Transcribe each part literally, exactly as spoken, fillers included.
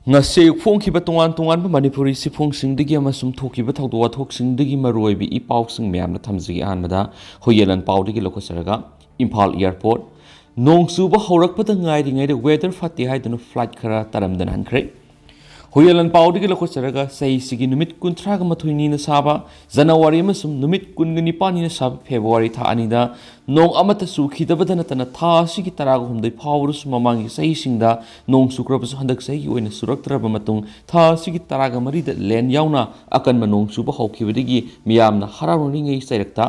ꯉꯁꯤ ꯑꯌꯨꯛ ꯐꯣꯡꯈꯤꯕ ꯇꯣꯉꯥꯟ ꯇꯣꯉꯥꯟꯕ ꯃꯅꯤꯄꯨꯔꯤ ꯁꯤꯐꯣꯡꯁꯤꯡꯗꯒꯤ ꯑꯃꯁꯨꯡ ꯊꯣꯛꯈꯤꯕ ꯊꯧꯗꯣꯛ ꯋꯥꯊꯣꯛꯁꯤꯡꯗꯒꯤ ꯃꯔꯨꯑꯣꯏꯕ ꯏ ꯄꯥꯎꯁꯤꯡ ꯃꯌꯥꯝꯅ ꯊꯝꯖꯒꯦ꯫ ꯑꯍꯥꯟꯕꯗ ꯍꯨꯌꯦꯟ ꯂꯥꯟꯄꯥꯎꯗꯒꯤ ꯂꯧꯈꯠꯆꯔꯒ, ꯏꯝꯐꯥꯜ airport, ꯅꯣꯡ ꯆꯨꯕ ꯍꯧꯔꯛꯄꯗ ꯉꯥꯏꯔꯤꯉꯩꯗ weather ꯐꯠꯇꯦ ꯍꯥꯏꯗꯨꯅ flight ꯈꯔ ꯇꯥꯔꯝꯗꯅ ꯍꯟꯈ꯭ꯔꯦ꯫ ꯍꯨꯌꯦꯟ ꯂꯥꯟꯄꯥꯎꯗꯒꯤ ꯂꯧꯈꯠꯆꯔꯒ, ꯆꯍꯤꯁꯤꯒꯤ ꯅꯨꯃꯤꯠ ꯀꯨꯟꯊ꯭ꯔꯥꯒ ꯃꯥꯊꯣꯏꯅꯤꯅ ꯁꯥꯕ ꯖꯅꯋꯥꯔꯤ ꯑꯃꯁꯨꯡ ꯅꯨꯃꯤꯠ ꯀꯨꯟꯒ ꯅꯤꯄꯥꯟꯅꯤꯅ ꯁꯥꯕ ꯐꯦꯕ꯭ꯔꯨꯋꯥꯔꯤ ꯊꯥ ꯑꯅꯤꯗ ꯅꯣꯡ ꯑꯃꯠꯇ ꯆꯨꯈꯤꯗꯕꯗ ꯅꯠꯇꯅ, ꯊꯥ ꯑꯁꯤꯒꯤ ꯇꯔꯥꯒ ꯍꯨꯝꯗꯣꯏ ꯐꯥꯎꯕꯗꯁꯨ ꯃꯃꯥꯡꯒꯤ ꯆꯍꯤꯁꯤꯡꯗ ꯅꯣꯡ ꯆꯨꯈ꯭ꯔꯕꯁꯨ ꯍꯟꯗꯛ ꯆꯍꯤꯒꯤ ꯑꯣꯏꯅ ꯆꯨꯔꯛꯇ꯭ꯔꯕ ꯃꯇꯨꯡ, ꯊꯥ ꯑꯁꯤꯒꯤ ꯇꯔꯥꯒ ꯃꯔꯤꯗ ꯂꯦꯟ ꯌꯥꯎꯅ ꯑꯀꯟꯕ ꯅꯣꯡ ꯆꯨꯕ ꯍꯧꯈꯤꯕꯗꯒꯤ ꯃꯤꯌꯥꯝꯅ ꯍꯔꯥꯎꯅꯔꯤꯉꯩ ꯆꯩꯔꯛꯇ,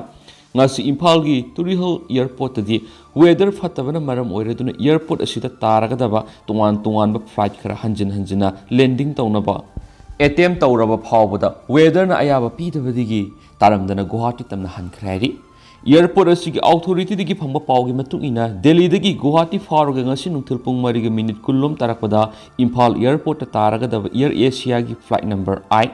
ꯉꯁꯤ ꯏꯝꯐꯥꯜꯒꯤ ꯇꯨꯔꯤꯍꯜ airportꯇꯗꯤ weather ꯐꯠꯇꯕꯅ ꯃꯔꯝ ꯑꯣꯏꯔꯗꯨꯅ airport ꯑꯁꯤꯗ ꯇꯥꯔꯒꯗꯕ ꯇꯣꯉꯥꯟ ꯇꯣꯉꯥꯟꯕ flight ꯈꯔ ꯍꯟꯖꯤꯟ ꯍꯟꯖꯤꯟꯅ landing ꯇꯧꯅꯕ attempt ꯇꯧꯔꯕ ꯐꯥꯎꯕꯗ weatherꯅ ꯑꯌꯥꯕ ꯄꯤꯗꯕꯗꯒꯤ ꯇꯥꯔꯝꯗꯅ ꯒꯨꯋꯥꯍꯥꯇꯤ ꯇꯝꯅ ꯍꯟꯈ꯭ꯔꯦ ꯍꯥꯏꯔꯤ꯫ Airport ꯑꯁꯤꯒꯤ authorityꯗꯒꯤ ꯐꯪꯕ ꯄꯥꯎꯒꯤ ꯃꯇꯨꯡ ꯏꯟꯅ, ꯗꯦꯜꯂꯤꯗꯒꯤ ꯒꯨꯋꯥꯍꯥꯇꯤ ꯐꯥꯎꯔꯒ ꯉꯁꯤ ꯅꯨꯡꯊꯤꯜ ꯄꯨꯡ ꯃꯔꯤꯒ ꯃꯤꯅꯤꯠ ꯀꯨꯟꯂꯣꯝ ꯇꯥꯔꯛꯄꯗ Imphal airportꯇ ꯇꯥꯔꯒꯗꯕ Air Asiaꯒꯤ flight number I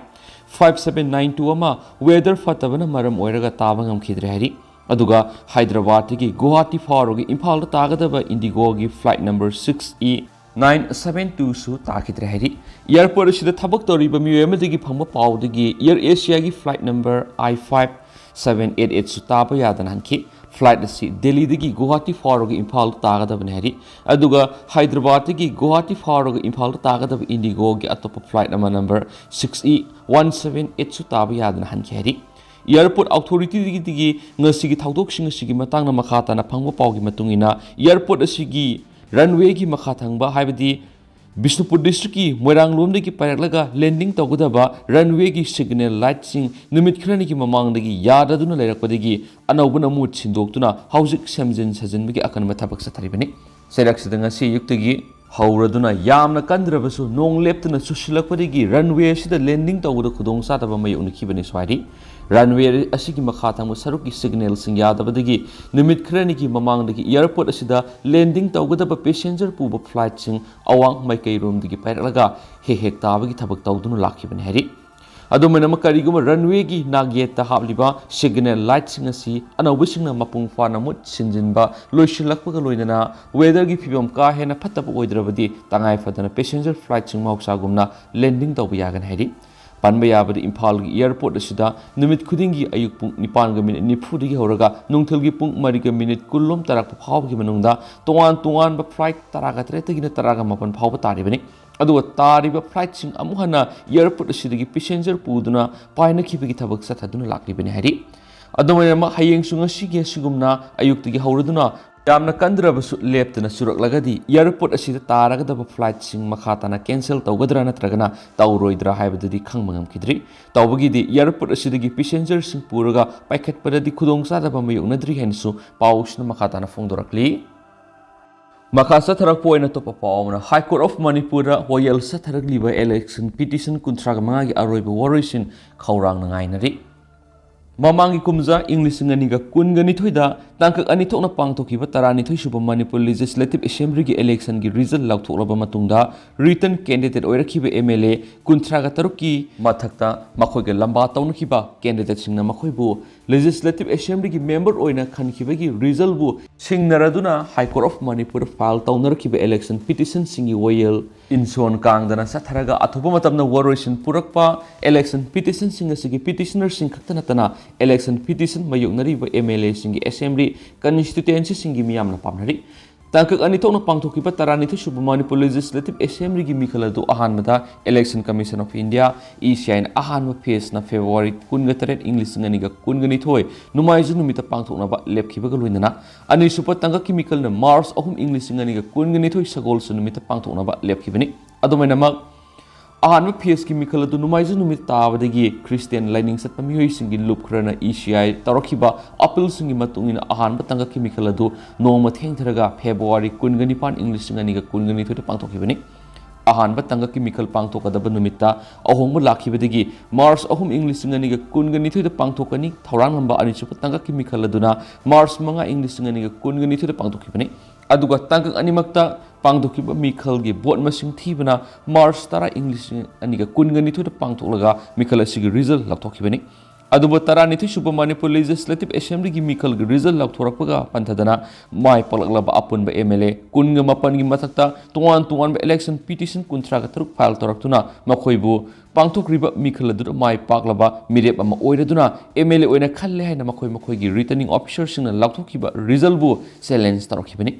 five seven nine two ꯑꯃ weather ꯐꯠꯇꯕꯅ ꯃꯔꯝ ꯑꯣꯏꯔꯒ ꯇꯥꯕ ꯉꯝꯈꯤꯗ꯭ꯔꯦ ꯍꯥꯏꯔꯤ꯫ ꯑꯗꯨꯒ ꯍꯥꯏꯗ꯭ꯔꯕꯥꯗꯇꯒꯤ ꯒꯨꯋꯥꯍꯥꯇꯤ ꯐꯥꯎꯔꯒ ꯏꯝꯐꯥꯜꯗ ꯇꯥꯒꯗꯕ IndiGoꯒꯤ flight number six E nine seven twoꯁꯨ ꯇꯥꯈꯤꯗ꯭ꯔꯦ ꯍꯥꯏꯔꯤ꯫ Airport ꯑꯁꯤꯗ ꯊꯕꯛ ꯇꯧꯔꯤꯕ ꯃꯤꯑꯣꯏ ꯑꯃꯗꯒꯤ ꯐꯪꯕ ꯄꯥꯎꯗꯒꯤ, Air Asiaꯒꯤ flight number I five seven eight eightꯁꯨ ꯇꯥꯕ ꯌꯥꯗꯅ ꯍꯟꯈꯤ꯫ Flight ꯑꯁꯤ ꯗꯦꯜꯂꯤꯗꯒꯤ ꯒꯨꯋꯥꯍꯥꯇꯤ ꯐꯥꯎꯔꯒ ꯏꯝꯐꯥꯜꯗ ꯇꯥꯒꯗꯕꯅꯤ ꯍꯥꯏꯔꯤ꯫ ꯑꯗꯨꯒ ꯍꯥꯏꯗ꯭ꯔꯕꯥꯗꯇꯒꯤ ꯒꯨꯋꯥꯍꯥꯇꯤ ꯐꯥꯎꯔꯒ ꯏꯝꯐꯥꯜꯗ ꯇꯥꯒꯗꯕ IndiGoꯒꯤ ꯑꯇꯣꯞꯄ flight ꯑꯃ number six E one seven eightꯁꯨ ꯇꯥꯕ ꯌꯥꯗꯅ ꯍꯟꯈꯤ ꯍꯥꯏꯔꯤ꯫ Airport authorityꯗꯒꯤ ꯉꯁꯤꯒꯤ ꯊꯧꯗꯣꯛꯁꯤꯡ ꯑꯁꯤꯒꯤ ꯃꯇꯥꯡꯗ ꯃꯈꯥ ꯇꯥꯅ ꯐꯪꯕ ꯄꯥꯎꯒꯤ ꯃꯇꯨꯡ ꯏꯟꯅ, airport ꯑꯁꯤꯒꯤ runwayꯒꯤ ꯃꯈꯥ ꯊꯪꯕ, ꯍꯥꯏꯕꯗꯤ ꯕꯤꯁꯅꯨꯄꯨꯔ districtꯀꯤ ꯃꯣꯏꯔꯥꯡꯂꯣꯝꯗꯒꯤ ꯄꯥꯏꯔꯛꯂꯒ landing ꯇꯧꯒꯗꯕ runwayꯒꯤ signal lightꯁꯤꯡ ꯅꯨꯃꯤꯠ ꯈꯔꯅꯤꯒꯤ ꯃꯃꯥꯡꯗꯒꯤ ꯌꯥꯗꯗꯨꯅ ꯂꯩꯔꯛꯄꯗꯒꯤ ꯑꯅꯧꯕ ꯅꯃꯨꯠ ꯁꯤꯟꯗꯣꯛꯇꯨꯅ ꯍꯧꯖꯤꯛ ꯁꯦꯝꯖꯤꯟ ꯁꯥꯖꯤꯟꯕꯒꯤ ꯑꯀꯟꯕ ꯊꯕꯛ ꯆꯠꯊꯔꯤꯕꯅꯤ꯫ ꯆꯩꯔꯛꯁꯤꯗ ꯉꯁꯤ ꯑꯌꯨꯛꯇꯒꯤ ꯍꯧꯔꯗꯨꯅ ꯌꯥꯝꯅ ꯀꯟꯗ꯭ꯔꯕꯁꯨ ꯅꯣꯡ ꯂꯦꯞꯇꯅ ꯆꯨꯁꯤꯜꯂꯛꯄꯗꯒꯤ runway ꯑꯁꯤꯗ landing ꯇꯧꯕꯗ ꯈꯨꯗꯣꯡꯆꯥꯗꯕ ꯃꯥꯌꯣꯛꯅꯈꯤꯕꯅꯤ ꯁ꯭ꯋꯥꯏꯔꯤ꯫ Runway ꯑꯁꯤꯒꯤ ꯃꯈꯥ ꯊꯪꯕ ꯁꯔꯨꯛꯀꯤ signalꯁꯤꯡ ꯌꯥꯗꯕꯗꯒꯤ ꯅꯨꯃꯤꯠ ꯈꯔꯅꯤꯒꯤ ꯃꯃꯥꯡꯗꯒꯤ airport ꯑꯁꯤꯗ landing ꯇꯧꯒꯗꯕ passenger ꯄꯨꯕ flightꯁꯤꯡ ꯑꯋꯥꯡ ꯃꯥꯏꯀꯩꯔꯣꯝꯗꯒꯤ ꯄꯥꯏꯔꯛꯂꯒ ꯍꯦꯛ ꯍꯦꯛ ꯇꯥꯕꯒꯤ ꯊꯕꯛ ꯇꯧꯗꯨꯅ ꯂꯥꯛꯈꯤꯕꯅꯤ ꯍꯥꯏꯔꯤ꯫ ꯑꯗꯨꯃꯥꯏꯅꯃꯛ ꯀꯔꯤꯒꯨꯝꯕ runwayꯒꯤ ꯅꯥꯛꯌꯦꯠꯇ ꯍꯥꯞꯂꯤꯕ signal lightꯁꯤꯡ ꯑꯁꯤ ꯑꯅꯧꯕꯁꯤꯡꯅ ꯃꯄꯨꯡ ꯐꯥꯅ ꯃꯨꯠ ꯁꯤꯟꯖꯤꯟꯕ ꯂꯣꯏꯁꯤꯜꯂꯛꯄꯒ ꯂꯣꯏꯅꯅ weatherꯒꯤ ꯐꯤꯕꯝ ꯀꯥ ꯍꯦꯟꯅ ꯐꯠꯇꯕ ꯑꯣꯏꯗ꯭ꯔꯕꯗꯤ ꯇꯉꯥꯏ ꯐꯗꯅ passenger flightꯁꯤꯡ ꯃꯍꯧꯁꯥꯒꯨꯝꯅ landing ꯇꯧꯕ ꯌꯥꯒꯅꯤ ꯍꯥꯏꯔꯤ꯫ ꯄꯟꯕ ꯌꯥꯕꯗꯤ ꯏꯝꯐꯥꯜꯒꯤ airport ꯑꯁꯤꯗ ꯅꯨꯃꯤꯠ ꯈꯨꯗꯤꯡꯒꯤ ꯑꯌꯨꯛ ꯄꯨꯡ ꯅꯤꯄꯥꯟꯒ ꯃꯤꯅꯤꯠ ꯅꯤꯐꯨꯗꯒꯤ ꯍꯧꯔꯒ ꯅꯨꯡꯊꯤꯜꯒꯤ ꯄꯨꯡ ꯃꯔꯤꯒ ꯃꯤꯅꯤꯠ ꯀꯨꯟꯂꯣꯝ ꯇꯥꯔꯛꯄ ꯐꯥꯎꯕꯒꯤ ꯃꯅꯨꯡꯗ ꯇꯣꯉꯥꯟ ꯇꯣꯉꯥꯟꯕ flight ꯇꯔꯥꯒ ꯇꯔꯦꯠꯇꯒꯤꯅ ꯇꯔꯥꯒ ꯃꯥꯄꯟ ꯐꯥꯎꯕ ꯇꯥꯔꯤꯕꯅꯤ꯫ ꯑꯗꯨꯒ ꯇꯥꯔꯤꯕ flightꯁꯤꯡ ꯑꯃꯨꯛ ꯍꯟꯅ airport ꯑꯁꯤꯗꯒꯤ passenger ꯄꯨꯗꯨꯅ ꯄꯥꯏꯅꯈꯤꯕꯒꯤ ꯊꯕꯛ ꯆꯠꯊꯗꯨꯅ ꯂꯥꯛꯂꯤꯕꯅꯤ ꯍꯥꯏꯔꯤ꯫ ꯑꯗꯨꯃꯥꯏꯅꯃꯛ ꯍꯌꯦꯡꯁꯨ ꯉꯁꯤꯒꯤ ꯑꯁꯤꯒꯨꯝꯅ ꯑꯌꯨꯛꯇꯒꯤ ꯍꯧꯔꯗꯨꯅ ꯌꯥꯝꯅ ꯀꯟꯗ꯭ꯔꯕꯁꯨ ꯂꯦꯞꯇꯅ ꯆꯨꯔꯛꯂꯒꯗꯤ airport ꯑꯁꯤꯗ ꯇꯥꯔꯒꯗꯕ flightꯁꯤꯡ ꯃꯈꯥ ꯇꯥꯅ cancel ꯇꯧꯒꯗ꯭ꯔꯥ ꯅꯠꯇ꯭ꯔꯒꯅ ꯇꯧꯔꯣꯏꯗ꯭ꯔꯥ ꯍꯥꯏꯕꯗꯨꯗꯤ ꯈꯪꯕ ꯉꯝꯈꯤꯗ꯭ꯔꯤ꯫ ꯇꯧꯕꯒꯤꯗꯤ airport ꯑꯁꯤꯗꯒꯤ passengerꯁꯤꯡ ꯄꯨꯔꯒ ꯄꯥꯏꯈꯠꯄꯗꯗꯤ ꯈꯨꯗꯣꯡꯆꯥꯗꯕ ꯃꯥꯌꯣꯛꯅꯗ꯭ꯔꯤ ꯍꯥꯏꯅꯁꯨ ꯄꯥꯎꯁꯤꯅ ꯃꯈꯥ ꯇꯥꯅ ꯐꯣꯡꯗꯣꯔꯛꯂꯤ꯫ ꯃꯈꯥ ꯆꯠꯊꯔꯛꯄ ꯑꯣꯏꯅ ꯑꯇꯣꯞꯄ ꯄꯥꯎ ꯑꯃꯅ, High Court of ꯃꯅꯤꯄꯨꯔꯗ ꯋꯥꯌꯦꯜ ꯆꯠꯊꯔꯛꯂꯤꯕ election petition ꯀꯨꯟꯊ꯭ꯔꯥ ꯃꯉꯥꯒꯤ ꯑꯔꯣꯏꯕ ꯋꯥꯔꯣꯏꯁꯤꯟ ꯈꯧꯔꯥꯡꯅ ꯉꯥꯏꯅꯔꯤ꯫ ꯃꯃꯥꯡꯒꯤ ꯀꯨꯝꯖꯥ ꯏꯪ ꯂꯤꯁꯤꯡ ꯑꯅꯤꯒ ꯀꯨꯟꯒ ꯅꯤꯊꯣꯏꯗ ꯇꯥꯡꯀꯛ ꯑꯅꯤ ꯊꯣꯛꯅ ꯄꯥꯡꯊꯣꯛꯈꯤꯕ ꯇꯔꯥꯅꯤꯊꯣꯏ ꯁꯨꯕ ꯃꯅꯤꯄꯨꯔ Legislative Assemblyꯒꯤ electionꯒꯤ result ꯂꯥꯎꯊꯣꯛꯂꯕ ꯃꯇꯨꯡꯗ written candidate ꯑꯣꯏꯔꯛꯈꯤꯕ MLA ꯀꯨꯟꯊ꯭ꯔꯥꯒ ꯇꯔꯨꯛꯀꯤ ꯃꯊꯛꯇ ꯃꯈꯣꯏꯒ ꯂꯝꯕꯥ ꯇꯧꯅꯈꯤꯕ candidateꯁꯤꯡꯅ ꯃꯈꯣꯏꯕꯨ Legislative Assemblyꯒꯤ member ꯑꯣꯏꯅ ꯈꯟꯈꯤꯕꯒꯤ resultꯕꯨ ꯁꯤꯡꯅꯔꯗꯨꯅ High Court of ꯃꯅꯤꯄꯨꯔꯗ file ꯇꯧꯅꯔꯛꯈꯤꯕ election petitionꯁꯤꯡꯒꯤ ꯋꯥꯌꯦꯜ ꯏꯟꯁꯣꯟ ꯀꯥꯡꯗꯅ ꯆꯠꯊꯔꯒ ꯑꯊꯨꯕ ꯃꯇꯝꯗ ꯋꯥꯔꯣꯏꯁꯤꯟ ꯄꯨꯔꯛꯄ, election petitionꯁꯤꯡ ꯑꯁꯤꯒꯤ petitionerꯁꯤꯡ ꯈꯛꯇ ꯅꯠꯇꯅ election petition ꯃꯥꯌꯣꯛꯅꯔꯤꯕ MLAꯁꯤꯡꯒꯤ assembly constituencyꯁꯤꯡꯒꯤ ꯃꯤꯌꯥꯝꯅ ꯄꯥꯝꯅꯔꯤ꯫ ꯇꯥꯡꯀꯛ ꯑꯅꯤ ꯊꯣꯛꯅ ꯄꯥꯡꯊꯣꯛꯈꯤꯕ ꯇꯔꯥꯅꯤꯊꯣꯏ ꯁꯨꯕ ꯃꯅꯤꯄꯨꯔ Legislative Assemblyꯒꯤ ꯃꯤꯈꯜ ꯑꯗꯨ ꯑꯍꯥꯟꯕꯗ Election Commission of India, ECIꯅ ꯑꯍꯥꯟꯕ phaseꯅ February ꯀꯨꯟꯒ ꯇꯔꯦꯠ ꯏꯪ ꯂꯤꯁꯤꯡ ꯑꯅꯤꯒ ꯀꯨꯟꯒ ꯅꯤꯊꯣꯏ ꯅꯣꯡꯃꯥꯏꯖꯤꯡ ꯅꯨꯃꯤꯠꯇ ꯄꯥꯡꯊꯣꯛꯅꯕ ꯂꯦꯞꯈꯤꯕꯒ ꯂꯣꯏꯅꯅ ꯑꯅꯤꯁꯨꯕ ꯇꯥꯡꯀꯛꯀꯤ ꯃꯤꯈꯜꯅ March ꯑꯍꯨꯝ ꯏꯪ ꯂꯤꯁꯤꯡ ꯑꯅꯤꯒ ꯀꯨꯟꯒ ꯅꯤꯊꯣꯏ ꯁꯒꯣꯜꯁꯦꯟ ꯅꯨꯃꯤꯠꯇ ꯄꯥꯡꯊꯣꯛꯅꯕ ꯂꯦꯞꯈꯤꯕꯅꯤ꯫ ꯑꯗꯨꯃꯥꯏꯅꯃꯛ ꯑꯍꯥꯟꯕ phaseꯀꯤ ꯃꯤꯈꯜ ꯑꯗꯨ ꯅꯣꯡꯃꯥꯏꯖꯤꯡ ꯅꯨꯃꯤꯠ ꯇꯥꯕꯗꯒꯤ Christian ꯂꯥꯏꯅꯤꯡ ꯆꯠꯄ ꯃꯤꯑꯣꯏꯁꯤꯡꯒꯤ ꯂꯨꯞ ꯈꯔꯅ ECI ꯇꯧꯔꯛꯈꯤꯕ appealꯁꯤꯡꯒꯤ ꯃꯇꯨꯡ ꯏꯟꯅ ꯑꯍꯥꯟꯕ ꯇꯥꯡꯀꯛꯀꯤ ꯃꯤꯈꯜ ꯑꯗꯨ ꯅꯣꯡꯃ ꯊꯦꯡꯊꯔꯒ February ꯀꯨꯟꯒ ꯅꯤꯄꯥꯟ ꯏꯪ ꯂꯤꯁꯤꯡ ꯑꯅꯤꯒ ꯀꯨꯟꯒ ꯅꯤꯊꯣꯏꯗ ꯄꯥꯡꯊꯣꯛꯈꯤꯕꯅꯤ꯫ ꯑꯍꯥꯟꯕ ꯇꯥꯡꯀꯛꯀꯤ ꯃꯤꯈꯜ ꯄꯥꯡꯊꯣꯛꯀꯗꯕ ꯅꯨꯃꯤꯠꯇ ꯑꯍꯣꯡꯕ ꯂꯥꯛꯈꯤꯕꯗꯒꯤ March ꯑꯍꯨꯝ ꯏꯪ ꯂꯤꯁꯤꯡ ꯑꯅꯤꯒ ꯀꯨꯟꯒ ꯅꯤꯊꯣꯏꯗ ꯄꯥꯡꯊꯣꯛꯀꯅꯤ꯫ ꯊꯧꯔꯥꯡꯂꯝꯕ ꯑꯅꯤꯁꯨꯕ ꯇꯥꯡꯀꯛꯀꯤ ꯃꯤꯈꯜ ꯑꯗꯨꯅ March ꯃꯉꯥ ꯏꯪ ꯂꯤꯁꯤꯡ ꯑꯅꯤꯒ ꯀꯨꯟꯒ ꯅꯤꯊꯣꯏꯗ ꯄꯥꯡꯊꯣꯛꯈꯤꯕꯅꯤ꯫ ꯑꯗꯨꯒ ꯇꯥꯡꯀꯛ ꯑꯅꯤꯃꯛꯇ ꯄꯥꯡꯊꯣꯛꯈꯤꯕ ꯃꯤꯈꯜꯒꯤ ꯚꯣꯠ ꯃꯁꯤꯡ ꯊꯤꯕꯅ ꯃꯥꯔꯆ ꯇꯔꯥ, ꯏꯪ ꯂꯤꯁꯤꯡ ꯑꯅꯤꯒ ꯀꯨꯟꯒ ꯅꯤꯊꯣꯏꯗ ꯄꯥꯡꯊꯣꯛꯂꯒ ꯃꯤꯈꯜ ꯑꯁꯤꯒꯤ ꯔꯤꯖꯜ ꯂꯥꯎꯊꯣꯛꯈꯤꯕꯅꯤ꯫ ꯑꯗꯨꯕꯨ ꯇꯔꯥꯅꯤꯊꯣꯏ ꯁꯨꯕ ꯃꯅꯤꯄꯨꯔ ꯂꯦꯖꯤꯁꯂꯦꯇꯤꯚ ꯑꯦꯁꯦꯝꯕ꯭ꯂꯤꯒꯤ ꯃꯤꯈꯜꯒꯤ ꯔꯤꯖꯜ ꯂꯥꯎꯊꯣꯔꯛꯄꯒ ꯄꯟꯊꯗꯅ ꯃꯥꯏ ꯄꯥꯛꯂꯛꯂꯕ ꯑꯄꯨꯟꯕ ꯑꯦꯝ ꯑꯦꯜ ꯑꯦ ꯀꯨꯟꯒ ꯃꯥꯄꯟꯒꯤ ꯃꯊꯛꯇ ꯇꯣꯉꯥꯟ ꯇꯣꯉꯥꯟꯕ ꯏꯂꯦꯛꯁꯟ ꯄꯤꯇꯤꯁꯟ ꯀꯨꯟꯊ꯭ꯔꯥꯒ ꯇꯔꯨꯛ ꯐꯥꯏꯜ ꯇꯧꯔꯛꯇꯨꯅ ꯃꯈꯣꯏꯕꯨ ꯄꯥꯡꯊꯣꯛꯈ꯭ꯔꯤꯕ ꯃꯤꯈꯜ ꯑꯗꯨꯗ ꯃꯥꯏ ꯄꯥꯛꯂꯕ ꯃꯤꯔꯦꯞ ꯑꯃ ꯑꯣꯏꯔꯗꯨꯅ ꯑꯦꯝ ꯑꯦꯜ ꯑꯦ ꯑꯣꯏꯅ ꯈꯜꯂꯦ ꯍꯥꯏꯅ ꯃꯈꯣꯏ ꯃꯈꯣꯏꯒꯤ ꯔꯤꯇꯔꯅꯤꯡ ꯑꯣꯐꯤꯁꯔꯁꯤꯡꯅ ꯂꯥꯎꯊꯣꯛꯈꯤꯕ ꯔꯤꯖꯜꯕꯨ ꯆꯦꯂꯦꯟꯖ ꯇꯧꯔꯛꯈꯤꯕꯅꯤ꯫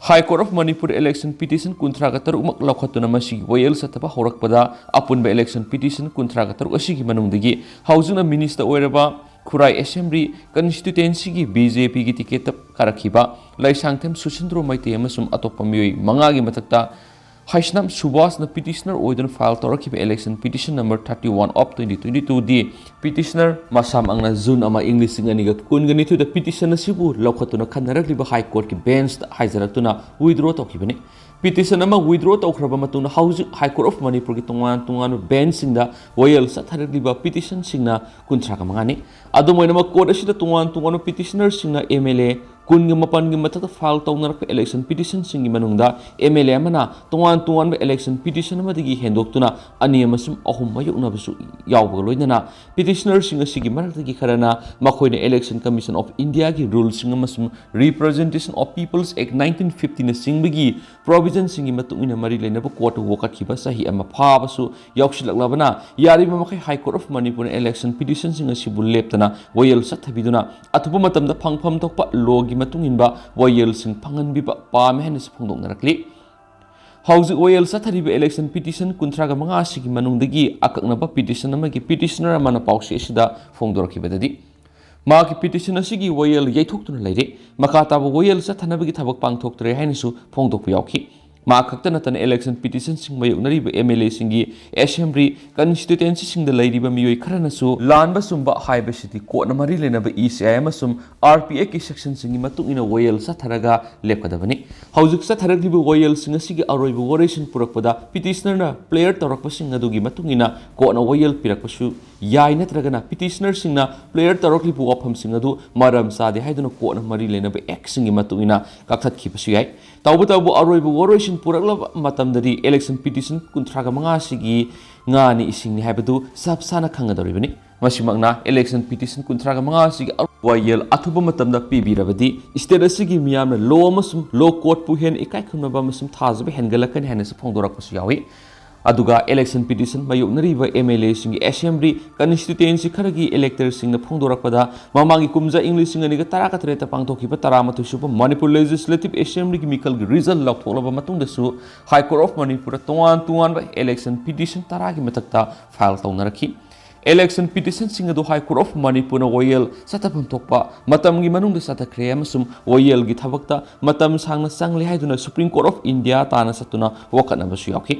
High court of Manipur election petition ꯀꯨꯟꯊ꯭ꯔꯥꯒ ꯇꯔꯨꯛꯃꯛ ꯂꯧꯈꯠꯇꯨꯅ ꯃꯁꯤꯒꯤ ꯋꯥꯌꯦꯜ ꯆꯠꯊꯕ ꯍꯧꯔꯛꯄꯗ ꯑꯄꯨꯟꯕ ꯏꯂꯦꯛꯁꯟ ꯄꯤꯇꯤꯁꯟ ꯀꯨꯟꯊ꯭ꯔꯥꯒ ꯇꯔꯨꯛ ꯑꯁꯤꯒꯤ ꯃꯅꯨꯡꯗꯒꯤ ꯍꯧꯖꯤꯛꯅ ꯃꯤꯅꯤꯁꯇꯔ ꯑꯣꯏꯔꯕ ꯈꯨꯔꯥꯏ ꯑꯦꯁꯦꯝꯕ꯭ꯂꯤ ꯀꯟꯁꯇꯤꯇ꯭ꯋꯦꯟꯁꯤꯒꯤ ꯕꯤ ꯖꯦ ꯄꯤꯒꯤ ꯇꯤꯀꯦꯠꯇ ꯀꯥꯔꯛꯈꯤꯕ ꯂꯩꯁꯥꯡꯊꯦꯝ ꯁꯨꯁꯤꯟꯗ꯭ꯔꯣ ꯃꯩꯇꯩ ꯑꯃꯁꯨꯡ ꯑꯇꯣꯞꯄ ꯃꯤꯑꯣꯏ ꯃꯉꯥꯒꯤ ꯃꯊꯛꯇ ꯍꯩꯁꯅꯥꯝ ꯁꯨꯕꯥꯁꯅ ꯄꯤꯇꯤꯁꯅꯔ ꯑꯣꯏꯗꯨꯅ ꯐꯥꯏꯜ ꯇꯧꯔꯛꯈꯤꯕ election petition number thirty one of twenty twenty ꯇꯨꯗꯤ ꯄꯤꯇꯤꯁꯅꯔ ꯃꯁꯥꯃꯛꯅ ꯖꯨꯟ ꯑꯃ, ꯏꯪ ꯂꯤꯁꯤꯡ ꯑꯅꯤꯒ ꯀꯨꯟꯒ ꯅꯤꯊꯣꯏꯗ ꯄꯤꯇꯤꯁꯟ ꯑꯁꯤꯕꯨ ꯂꯧꯈꯠꯇꯨꯅ ꯈꯟꯅꯔꯛꯂꯤꯕ ꯍꯥꯏ ꯀꯣꯔꯠꯀꯤ ꯕꯦꯟꯁꯇ ꯍꯥꯏꯖꯔꯛꯇꯨꯅ ꯋꯤꯗ꯭ꯔꯣ ꯇꯧꯈꯤꯕꯅꯤ꯫ ꯄꯤꯇꯤꯁꯟ ꯑꯃ ꯋꯤꯗ꯭ꯔꯣ ꯇꯧꯈ꯭ꯔꯕ ꯃꯇꯨꯡꯗ ꯍꯧꯖꯤꯛ ꯍꯥꯏ ꯀꯣꯔꯠ ꯑꯣꯐ ꯃꯅꯤꯄꯨꯔꯒꯤ ꯇꯣꯉꯥꯟ ꯇꯣꯉꯥꯟꯕ ꯕꯦꯟꯁꯁꯤꯡꯗ ꯋꯥꯌꯦꯜ ꯆꯠꯊꯔꯛꯂꯤꯕ ꯄꯤꯇꯤꯁꯟꯁꯤꯡꯅ ꯀꯨꯟꯊ꯭ꯔꯥꯒ ꯃꯉꯥꯅꯤ꯫ ꯑꯗꯨꯝ ꯑꯣꯏꯅꯃꯛ, ꯀꯣꯔꯠ ꯑꯁꯤꯗ ꯇꯣꯉꯥꯟ ꯇꯣꯉꯥꯟꯕ ꯄꯤꯇꯤꯁꯅꯔꯁꯤꯡꯅ ꯑꯦꯝ ꯑꯦꯜ ꯑꯦ ꯀꯨꯟꯒ ꯃꯥꯄꯟꯒꯤ ꯃꯊꯛꯇ ꯐꯥꯏꯜ ꯇꯧꯅꯔꯛꯄ ꯏꯂꯦꯛꯁꯟ ꯄꯤꯇꯤꯁꯟꯁꯤꯡꯒꯤ ꯃꯅꯨꯡꯗ ꯑꯦꯝ ꯑꯦꯜ ꯑꯦ ꯑꯃꯅ ꯇꯣꯉꯥꯟ ꯇꯣꯉꯥꯟꯕ ꯏꯂꯦꯛꯁꯟ ꯄꯤꯇꯤꯁꯟ ꯑꯃꯗꯒꯤ ꯍꯦꯟꯗꯣꯛꯇꯨꯅ ꯑꯅꯤ ꯑꯃꯁꯨꯡ ꯑꯍꯨꯝ ꯃꯥꯌꯣꯛꯅꯕꯁꯨ ꯌꯥꯎꯕꯒ ꯂꯣꯏꯅꯅ ꯄꯤꯇꯤꯁꯅꯔꯁꯤꯡ ꯑꯁꯤꯒꯤ ꯃꯔꯛꯇꯒꯤ ꯈꯔꯅ ꯃꯈꯣꯏꯅ Election Commission of Indiaꯒꯤ ꯔꯨꯜꯁꯤꯡ ꯑꯃꯁꯨꯡ Representation of People's Act nineteen fiftyꯅꯆꯤꯡꯕꯒꯤ ꯄ꯭ꯔꯣꯚꯤꯖꯟꯁꯤꯡꯒꯤ ꯃꯇꯨꯡ ꯏꯟꯅ ꯃꯔꯤ ꯂꯩꯅꯕ ꯀꯣꯔꯠꯇ ꯋꯥꯀꯠꯈꯤꯕ ꯆꯍꯤ ꯑꯃ ꯐꯥꯕꯁꯨ ꯌꯥꯎꯁꯤꯜꯂꯛꯂꯕꯅ ꯌꯥꯔꯤꯕ ꯃꯈꯩ ꯍꯥꯏ ꯀꯣꯔꯠ ꯑꯣꯐ ꯃꯅꯤꯄꯨꯔꯅ ꯏꯂꯦꯛꯁꯟ ꯄꯤꯇꯤꯁꯟꯁꯤꯡ ꯑꯁꯤꯕꯨ ꯂꯦꯞꯇꯅ ꯋꯥꯌꯦꯜ ꯆꯠꯊꯕꯤꯗꯨꯅ ꯑꯊꯨꯕ ꯃꯇꯝꯗ ꯐꯪꯐꯝ ꯊꯣꯛꯄ ꯂꯣꯒꯤ ꯃꯇꯨꯡ ꯏꯟꯕ ꯋꯥꯌꯦꯜꯁꯤꯡ ꯐꯪꯍꯟꯕꯤꯕ ꯄꯥꯝꯃꯤ ꯍꯥꯏꯅꯁꯨ ꯐꯣꯡꯗꯣꯛꯅꯔꯛꯂꯤ꯫ ꯍꯧꯖꯤꯛ ꯋꯥꯌꯦꯜ ꯆꯠꯊꯔꯤꯕ ꯏꯂꯦꯛꯁꯟ ꯄꯤꯇꯤꯁꯟ ꯀꯨꯟꯊ꯭ꯔꯥꯒ ꯃꯉꯥ ꯑꯁꯤꯒꯤ ꯃꯅꯨꯡꯗꯒꯤ ꯑꯀꯛꯅꯕ ꯄꯤꯇꯤꯁꯟ ꯑꯃꯒꯤ ꯄꯤꯇꯤꯁꯅꯔ ꯑꯃꯅ ꯄꯥꯎꯆꯦ ꯑꯁꯤꯗ ꯐꯣꯡꯗꯣꯔꯛꯈꯤꯕꯗꯗꯤ, ꯃꯍꯥꯛꯀꯤ ꯄꯤꯇꯤꯁꯟ ꯑꯁꯤꯒꯤ ꯋꯥꯌꯦꯜ ꯌꯩꯊꯣꯛꯇꯨꯅ ꯂꯩꯔꯦ꯫ ꯃꯈꯥ ꯇꯥꯕ ꯋꯥꯌꯦꯜ ꯆꯠꯊꯅꯕꯒꯤ ꯊꯕꯛ ꯄꯥꯡꯊꯣꯛꯇ꯭ꯔꯦ ꯍꯥꯏꯅꯁꯨ ꯐꯣꯡꯗꯣꯛꯄ ꯌꯥꯎꯈꯤ꯫ ꯃꯥ ꯈꯛꯇ ꯅꯠꯇꯅ election petitionꯁꯤꯡ ꯃꯥꯌꯣꯛꯅꯔꯤꯕ MLAꯁꯤꯡꯒꯤ assembly constituencyꯁꯤꯡꯗ ꯂꯩꯔꯤꯕ ꯃꯤꯑꯣꯏ ꯈꯔꯅꯁꯨ ꯂꯥꯟꯕ ꯆꯨꯝꯕ ꯍꯥꯏꯕꯁꯤꯗꯤ courtꯅ ꯃꯔꯤ ꯂꯩꯅꯕ ECI ꯑꯃꯁꯨꯡ RPACTꯀꯤ sectionꯁꯤꯡꯒꯤ ꯃꯇꯨꯡ ꯏꯟꯅ ꯋꯥꯌꯦꯜ ꯆꯠꯊꯔꯒ ꯂꯦꯞꯀꯗꯕꯅꯤ꯫ ꯍꯧꯖꯤꯛ ꯆꯠꯊꯔꯛꯂꯤꯕ ꯋꯥꯌꯦꯜꯁꯤꯡ ꯑꯁꯤꯒꯤ ꯑꯔꯣꯏꯕ ꯋꯥꯔꯣꯏꯁꯤꯟ ꯄꯨꯔꯛꯄꯗ petitionerꯅ plead ꯇꯧꯔꯛꯄꯁꯤꯡ ꯑꯗꯨꯒꯤ ꯃꯇꯨꯡ ꯏꯟꯅ courtꯅ ꯋꯥꯌꯦꯜ ꯄꯤꯔꯛꯄꯁꯨ ꯌꯥꯏ, ꯅꯠꯇ꯭ꯔꯒꯅ petitionerꯁꯤꯡꯅ plead ꯇꯧꯔꯛꯂꯤꯕ ꯋꯥꯐꯝꯁꯤꯡ ꯑꯗꯨ ꯃꯔꯝ ꯆꯥꯗꯦ ꯍꯥꯏꯗꯨꯅ courtꯅ ꯃꯔꯤ ꯂꯩꯅꯕ actꯁꯤꯡꯒꯤ ꯃꯇꯨꯡ ꯏꯟꯅ ꯀꯛꯊꯠꯈꯤꯕꯁꯨ ꯌꯥꯏ꯫ ꯇꯧꯕꯇꯕꯨ ꯑꯔꯣꯏꯕ ꯋꯥꯔꯣꯏꯁꯤꯟ ꯄꯨꯔꯛꯂꯕ ꯃꯇꯝꯗꯗꯤ election petition ꯀꯨꯟꯊ꯭ꯔꯥꯒ ꯃꯉꯥ ꯑꯁꯤꯒꯤ ꯉꯥꯅꯤ ꯏꯁꯤꯡꯅꯤ ꯍꯥꯏꯕꯗꯨ ꯆꯞ ꯆꯥꯅ ꯈꯪꯒꯗꯧꯔꯤꯕꯅꯤ꯫ ꯃꯁꯤꯃꯛꯅ election petition ꯀꯨꯟꯊ꯭ꯔꯥꯒ ꯃꯉꯥ ꯑꯁꯤꯒꯤ ꯑꯔꯣꯏꯕ ꯋꯥꯌꯦꯜ ꯑꯊꯨꯕ ꯃꯇꯝꯗ ꯄꯤꯕꯤꯔꯕꯗꯤ state ꯑꯁꯤꯒꯤ ꯃꯤꯌꯥꯝꯅ law ꯑꯃꯁꯨꯡ law courtꯄꯨ ꯍꯦꯟꯅ ꯏꯀꯥꯏ ꯈꯨꯝꯅꯕ ꯑꯃꯁꯨꯡ ꯊꯥꯖꯕ ꯍꯦꯟꯒꯠꯂꯛꯀꯅꯤ ꯍꯥꯏꯅꯁꯨ ꯐꯣꯡꯗꯣꯔꯛꯄꯁꯨ ꯌꯥꯎꯏ꯫ ꯑꯗꯨꯒ election petition ꯃꯥꯌꯣꯛꯅꯔꯤꯕ MLAꯁꯤꯡꯒꯤ assembly constituency ꯈꯔꯒꯤ electorꯁꯤꯡꯅ ꯐꯣꯡꯗꯣꯔꯛꯄꯗ, ꯃꯃꯥꯡꯒꯤ ꯀꯨꯝꯖꯥ ꯏꯪ ꯂꯤꯁꯤꯡ ꯑꯅꯤꯒ ꯇꯔꯥꯒ ꯇꯔꯦꯠꯇ ꯄꯥꯡꯊꯣꯛꯈꯤꯕ ꯇꯔꯥꯃꯥꯊꯣꯏ ꯁꯨꯕ Manipur Legislative Assemblyꯒꯤ ꯃꯤꯈꯜꯒꯤ result ꯂꯥꯎꯊꯣꯛꯂꯕ ꯃꯇꯨꯡꯗꯁꯨ High Court of Manipurꯗ ꯇꯣꯉꯥꯟ ꯇꯣꯉꯥꯟꯕ election petition ꯇꯔꯥꯒꯤ ꯃꯊꯛꯇ file ꯇꯧꯅꯔꯛꯈꯤ꯫ Election petitionꯁꯤꯡ ꯑꯗꯨ High Court of Manipurꯅ ꯋꯥꯌꯦꯜ ꯆꯠꯊꯐꯝ ꯊꯣꯛꯄ ꯃꯇꯝꯒꯤ ꯃꯅꯨꯡꯗ ꯆꯠꯊꯈ꯭ꯔꯦ ꯑꯃꯁꯨꯡ ꯋꯥꯌꯦꯜꯒꯤ ꯊꯕꯛꯇ ꯃꯇꯝ ꯁꯥꯡꯅ ꯆꯪꯂꯦ ꯍꯥꯏꯗꯨꯅ Supreme Court of India ꯇꯥꯟꯅ ꯆꯠꯇꯨꯅ ꯋꯥꯀꯠꯅꯕꯁꯨ ꯌꯥꯎꯈꯤ꯫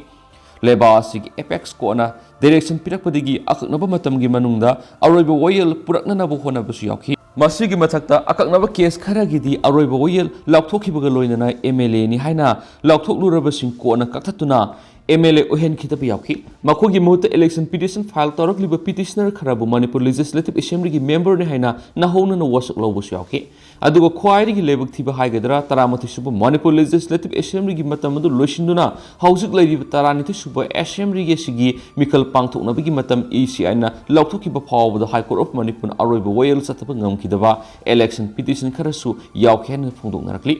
ꯂꯩꯕꯥꯛ ꯑꯁꯤꯒꯤ apex courtꯅ direction ꯄꯤꯔꯛꯄꯗꯒꯤ ꯑꯀꯛꯅꯕ ꯃꯇꯝꯒꯤ ꯃꯅꯨꯡꯗ ꯑꯔꯣꯏꯕ ꯋꯥꯌꯦꯜ ꯄꯨꯔꯛꯅꯅꯕ ꯍꯣꯠꯅꯕꯁꯨ ꯌꯥꯎꯈꯤ꯫ ꯃꯁꯤꯒꯤ ꯃꯊꯛꯇ, ꯑꯀꯛꯅꯕ case ꯈꯔꯒꯤꯗꯤ ꯑꯔꯣꯏꯕ ꯋꯥꯌꯦꯜ ꯂꯥꯎꯊꯣꯛꯈꯤꯕꯒ ꯂꯣꯏꯅꯅ MLAꯅꯤ ꯍꯥꯏꯅ ꯂꯥꯎꯊꯣꯛꯂꯨꯔꯕꯁꯤꯡ courtꯅ ꯀꯛꯊꯠꯇꯨꯅ MLA ꯑꯣꯏꯍꯟꯈꯤꯗꯕ ꯌꯥꯎꯈꯤ꯫ ꯃꯈꯣꯏꯒꯤ ꯃꯍꯨꯠꯇ election petition file ꯇꯧꯔꯛꯂꯤꯕ petitioner ꯈꯔꯕꯨ Manipur Legislative Assemblyꯒꯤ memberꯅꯤ ꯍꯥꯏꯅ ꯅꯧꯍꯧꯅꯅ ꯋꯥꯁꯛ ꯂꯧꯕꯁꯨ ꯌꯥꯎꯈꯤ꯫ ꯑꯗꯨꯒ ꯈ꯭ꯋꯥꯏꯗꯒꯤ ꯂꯥꯏꯕꯛ ꯊꯤꯕ ꯍꯥꯏꯒꯗ꯭ꯔꯥ, ꯇꯔꯥꯃꯥꯊꯣꯏ ꯁꯨꯕ Manipur Legislative Assemblyꯒꯤ ꯃꯇꯝ ꯑꯗꯨ ꯂꯣꯏꯁꯤꯟꯗꯨꯅ ꯍꯧꯖꯤꯛ ꯂꯩꯔꯤꯕ ꯇꯔꯥꯅꯤꯊꯣꯏ ꯁꯨꯕ assembly ꯑꯁꯤꯒꯤ ꯃꯤꯈꯜ ꯄꯥꯡꯊꯣꯛꯅꯕꯒꯤ ꯃꯇꯝ ECIꯅ ꯂꯥꯎꯊꯣꯛꯈꯤꯕ ꯐꯥꯎꯕꯗ High Court of Manipurꯅ ꯑꯔꯣꯏꯕ ꯋꯥꯌꯦꯜ ꯆꯠꯊꯕ ꯉꯝꯈꯤꯗꯕ election petition ꯈꯔꯁꯨ ꯌꯥꯎꯈꯤ ꯍꯥꯏꯅ ꯐꯣꯡꯗꯣꯛꯅꯔꯛꯂꯤ꯫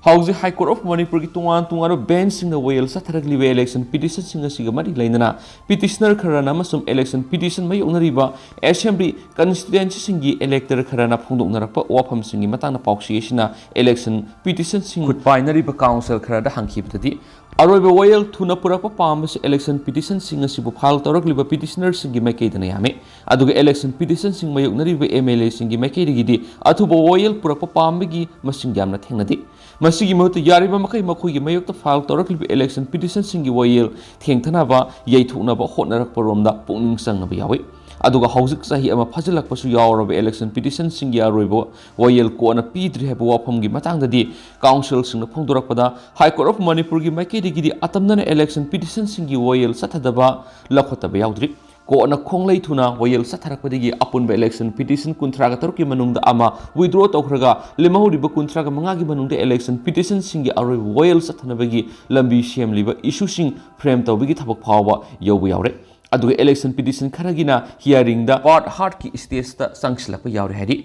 ꯍꯧꯖꯤꯛ High Court of Manipurꯒꯤ ꯇꯣꯉꯥꯟ ꯇꯣꯉꯥꯟꯕ benchꯁꯤꯡꯅ ꯋꯥꯌꯦꯜ ꯆꯠꯊꯔꯛꯂꯤꯕ election petitionꯁꯤꯡ ꯑꯁꯤꯒ ꯃꯔꯤ ꯂꯩꯅꯅ petitioner ꯈꯔꯅ ꯑꯃꯁꯨꯡ election petition ꯃꯥꯌꯣꯛꯅꯔꯤꯕ assembly constituencyꯁꯤꯡꯒꯤ elector ꯈꯔꯅ ꯐꯣꯡꯗꯣꯛꯅꯔꯛꯄ ꯋꯥꯐꯝꯁꯤꯡꯒꯤ ꯃꯇꯥꯡꯗ ꯄꯥꯎꯆꯦ ꯑꯁꯤꯅ election petitionꯁꯤꯡ ꯈꯨꯠ ꯄꯥꯏꯅꯔꯤꯕ council ꯈꯔꯗ ꯍꯪꯈꯤꯕꯗꯗꯤ, ꯑꯔꯣꯏꯕ ꯋꯥꯌꯦꯜ ꯊꯨꯅ ꯄꯨꯔꯛꯄ ꯄꯥꯝꯕꯁꯤ election petitionꯁꯤꯡ ꯑꯁꯤꯕꯨ file ꯇꯧꯔꯛꯂꯤꯕ petitionerꯁꯤꯡꯒꯤ ꯃꯥꯏꯀꯩꯗꯅ ꯌꯥꯝꯃꯤ꯫ ꯑꯗꯨꯒ election petitionꯁꯤꯡ ꯃꯥꯌꯣꯛꯅꯔꯤꯕ MLAꯁꯤꯡꯒꯤ ꯃꯥꯏꯀꯩꯗꯒꯤꯗꯤ ꯑꯊꯨꯕ ꯋꯥꯌꯦꯜ ꯄꯨꯔꯛꯄ ꯄꯥꯝꯕꯒꯤ ꯃꯁꯤꯡ ꯌꯥꯝꯅ ꯊꯦꯡꯅꯗꯦ꯫ ꯃꯁꯤꯒꯤ ꯃꯍꯨꯠꯇ ꯌꯥꯔꯤꯕ ꯃꯈꯩ ꯃꯈꯣꯏꯒꯤ ꯃꯥꯌꯣꯛꯇ file ꯇꯧꯔꯛꯂꯤꯕ election petitionꯁꯤꯡꯒꯤ ꯋꯥꯌꯦꯜ ꯊꯦꯡꯊꯅꯕ, ꯌꯩꯊꯣꯛꯅꯕ ꯍꯣꯠꯅꯔꯛꯄꯔꯣꯝꯗ ꯄꯨꯛꯅꯤꯡ ꯆꯪꯅꯕ ꯌꯥꯎꯏ꯫ ꯑꯗꯨꯒ ꯍꯧꯖꯤꯛ ꯆꯍꯤ ꯑꯃ ꯐꯥꯖꯤꯜꯂꯛꯄꯁꯨ ꯌꯥꯎꯔꯕ election petitionꯁꯤꯡꯒꯤ ꯑꯔꯣꯏꯕ ꯋꯥꯌꯦꯜ ꯀꯣꯟꯅ ꯄꯤꯗ꯭ꯔꯤ ꯍꯥꯏꯕ ꯋꯥꯐꯝꯒꯤ ꯃꯇꯥꯡꯗꯗꯤ councilꯁꯤꯡꯅ ꯐꯣꯡꯗꯣꯔꯛꯄꯗ High Court of ꯃꯅꯤꯄꯨꯔꯒꯤ ꯃꯥꯏꯀꯩꯗꯒꯤꯗꯤ ꯑꯇꯝꯅꯅ election petitionꯁꯤꯡꯒꯤ ꯋꯥꯌꯦꯜ ꯆꯠꯊꯗꯕ ꯂꯧꯈꯠꯇꯕ ꯌꯥꯎꯗ꯭ꯔꯤ꯫ ꯀꯣꯔꯠꯅ ꯈꯣꯡꯂꯩ ꯊꯨꯅ ꯋꯥꯌꯦꯜ ꯆꯠꯊꯔꯛꯄꯗꯒꯤ ꯑꯄꯨꯟꯕ election petition ꯀꯨꯟꯊ꯭ꯔꯥꯒ ꯇꯔꯨꯛꯀꯤ ꯃꯅꯨꯡꯗ ꯑꯃ withdraw ꯇꯧꯈ꯭ꯔꯒ ꯂꯦꯝꯍꯧꯔꯤꯕ ꯀꯨꯟꯊ꯭ꯔꯥꯒ ꯃꯉꯥꯒꯤ ꯃꯅꯨꯡꯗ election petitionꯁꯤꯡꯒꯤ ꯑꯔꯣꯏꯕ ꯋꯥꯌꯦꯜ ꯆꯠꯊꯅꯕꯒꯤ ꯂꯝꯕꯤ ꯁꯦꯝꯂꯤꯕ issueꯁꯤꯡ frame ꯇꯧꯕꯒꯤ ꯊꯕꯛ ꯐꯥꯎꯕ ꯌꯧꯕ ꯌꯥꯎꯔꯦ꯫ ꯑꯗꯨꯒ election petition ꯈꯔꯒꯤꯅ hearingꯗ court heartꯀꯤ stageꯇ ꯆꯪꯁꯤꯜꯂꯛꯄ ꯌꯥꯎꯔꯦ ꯍꯥꯏꯔꯤ꯫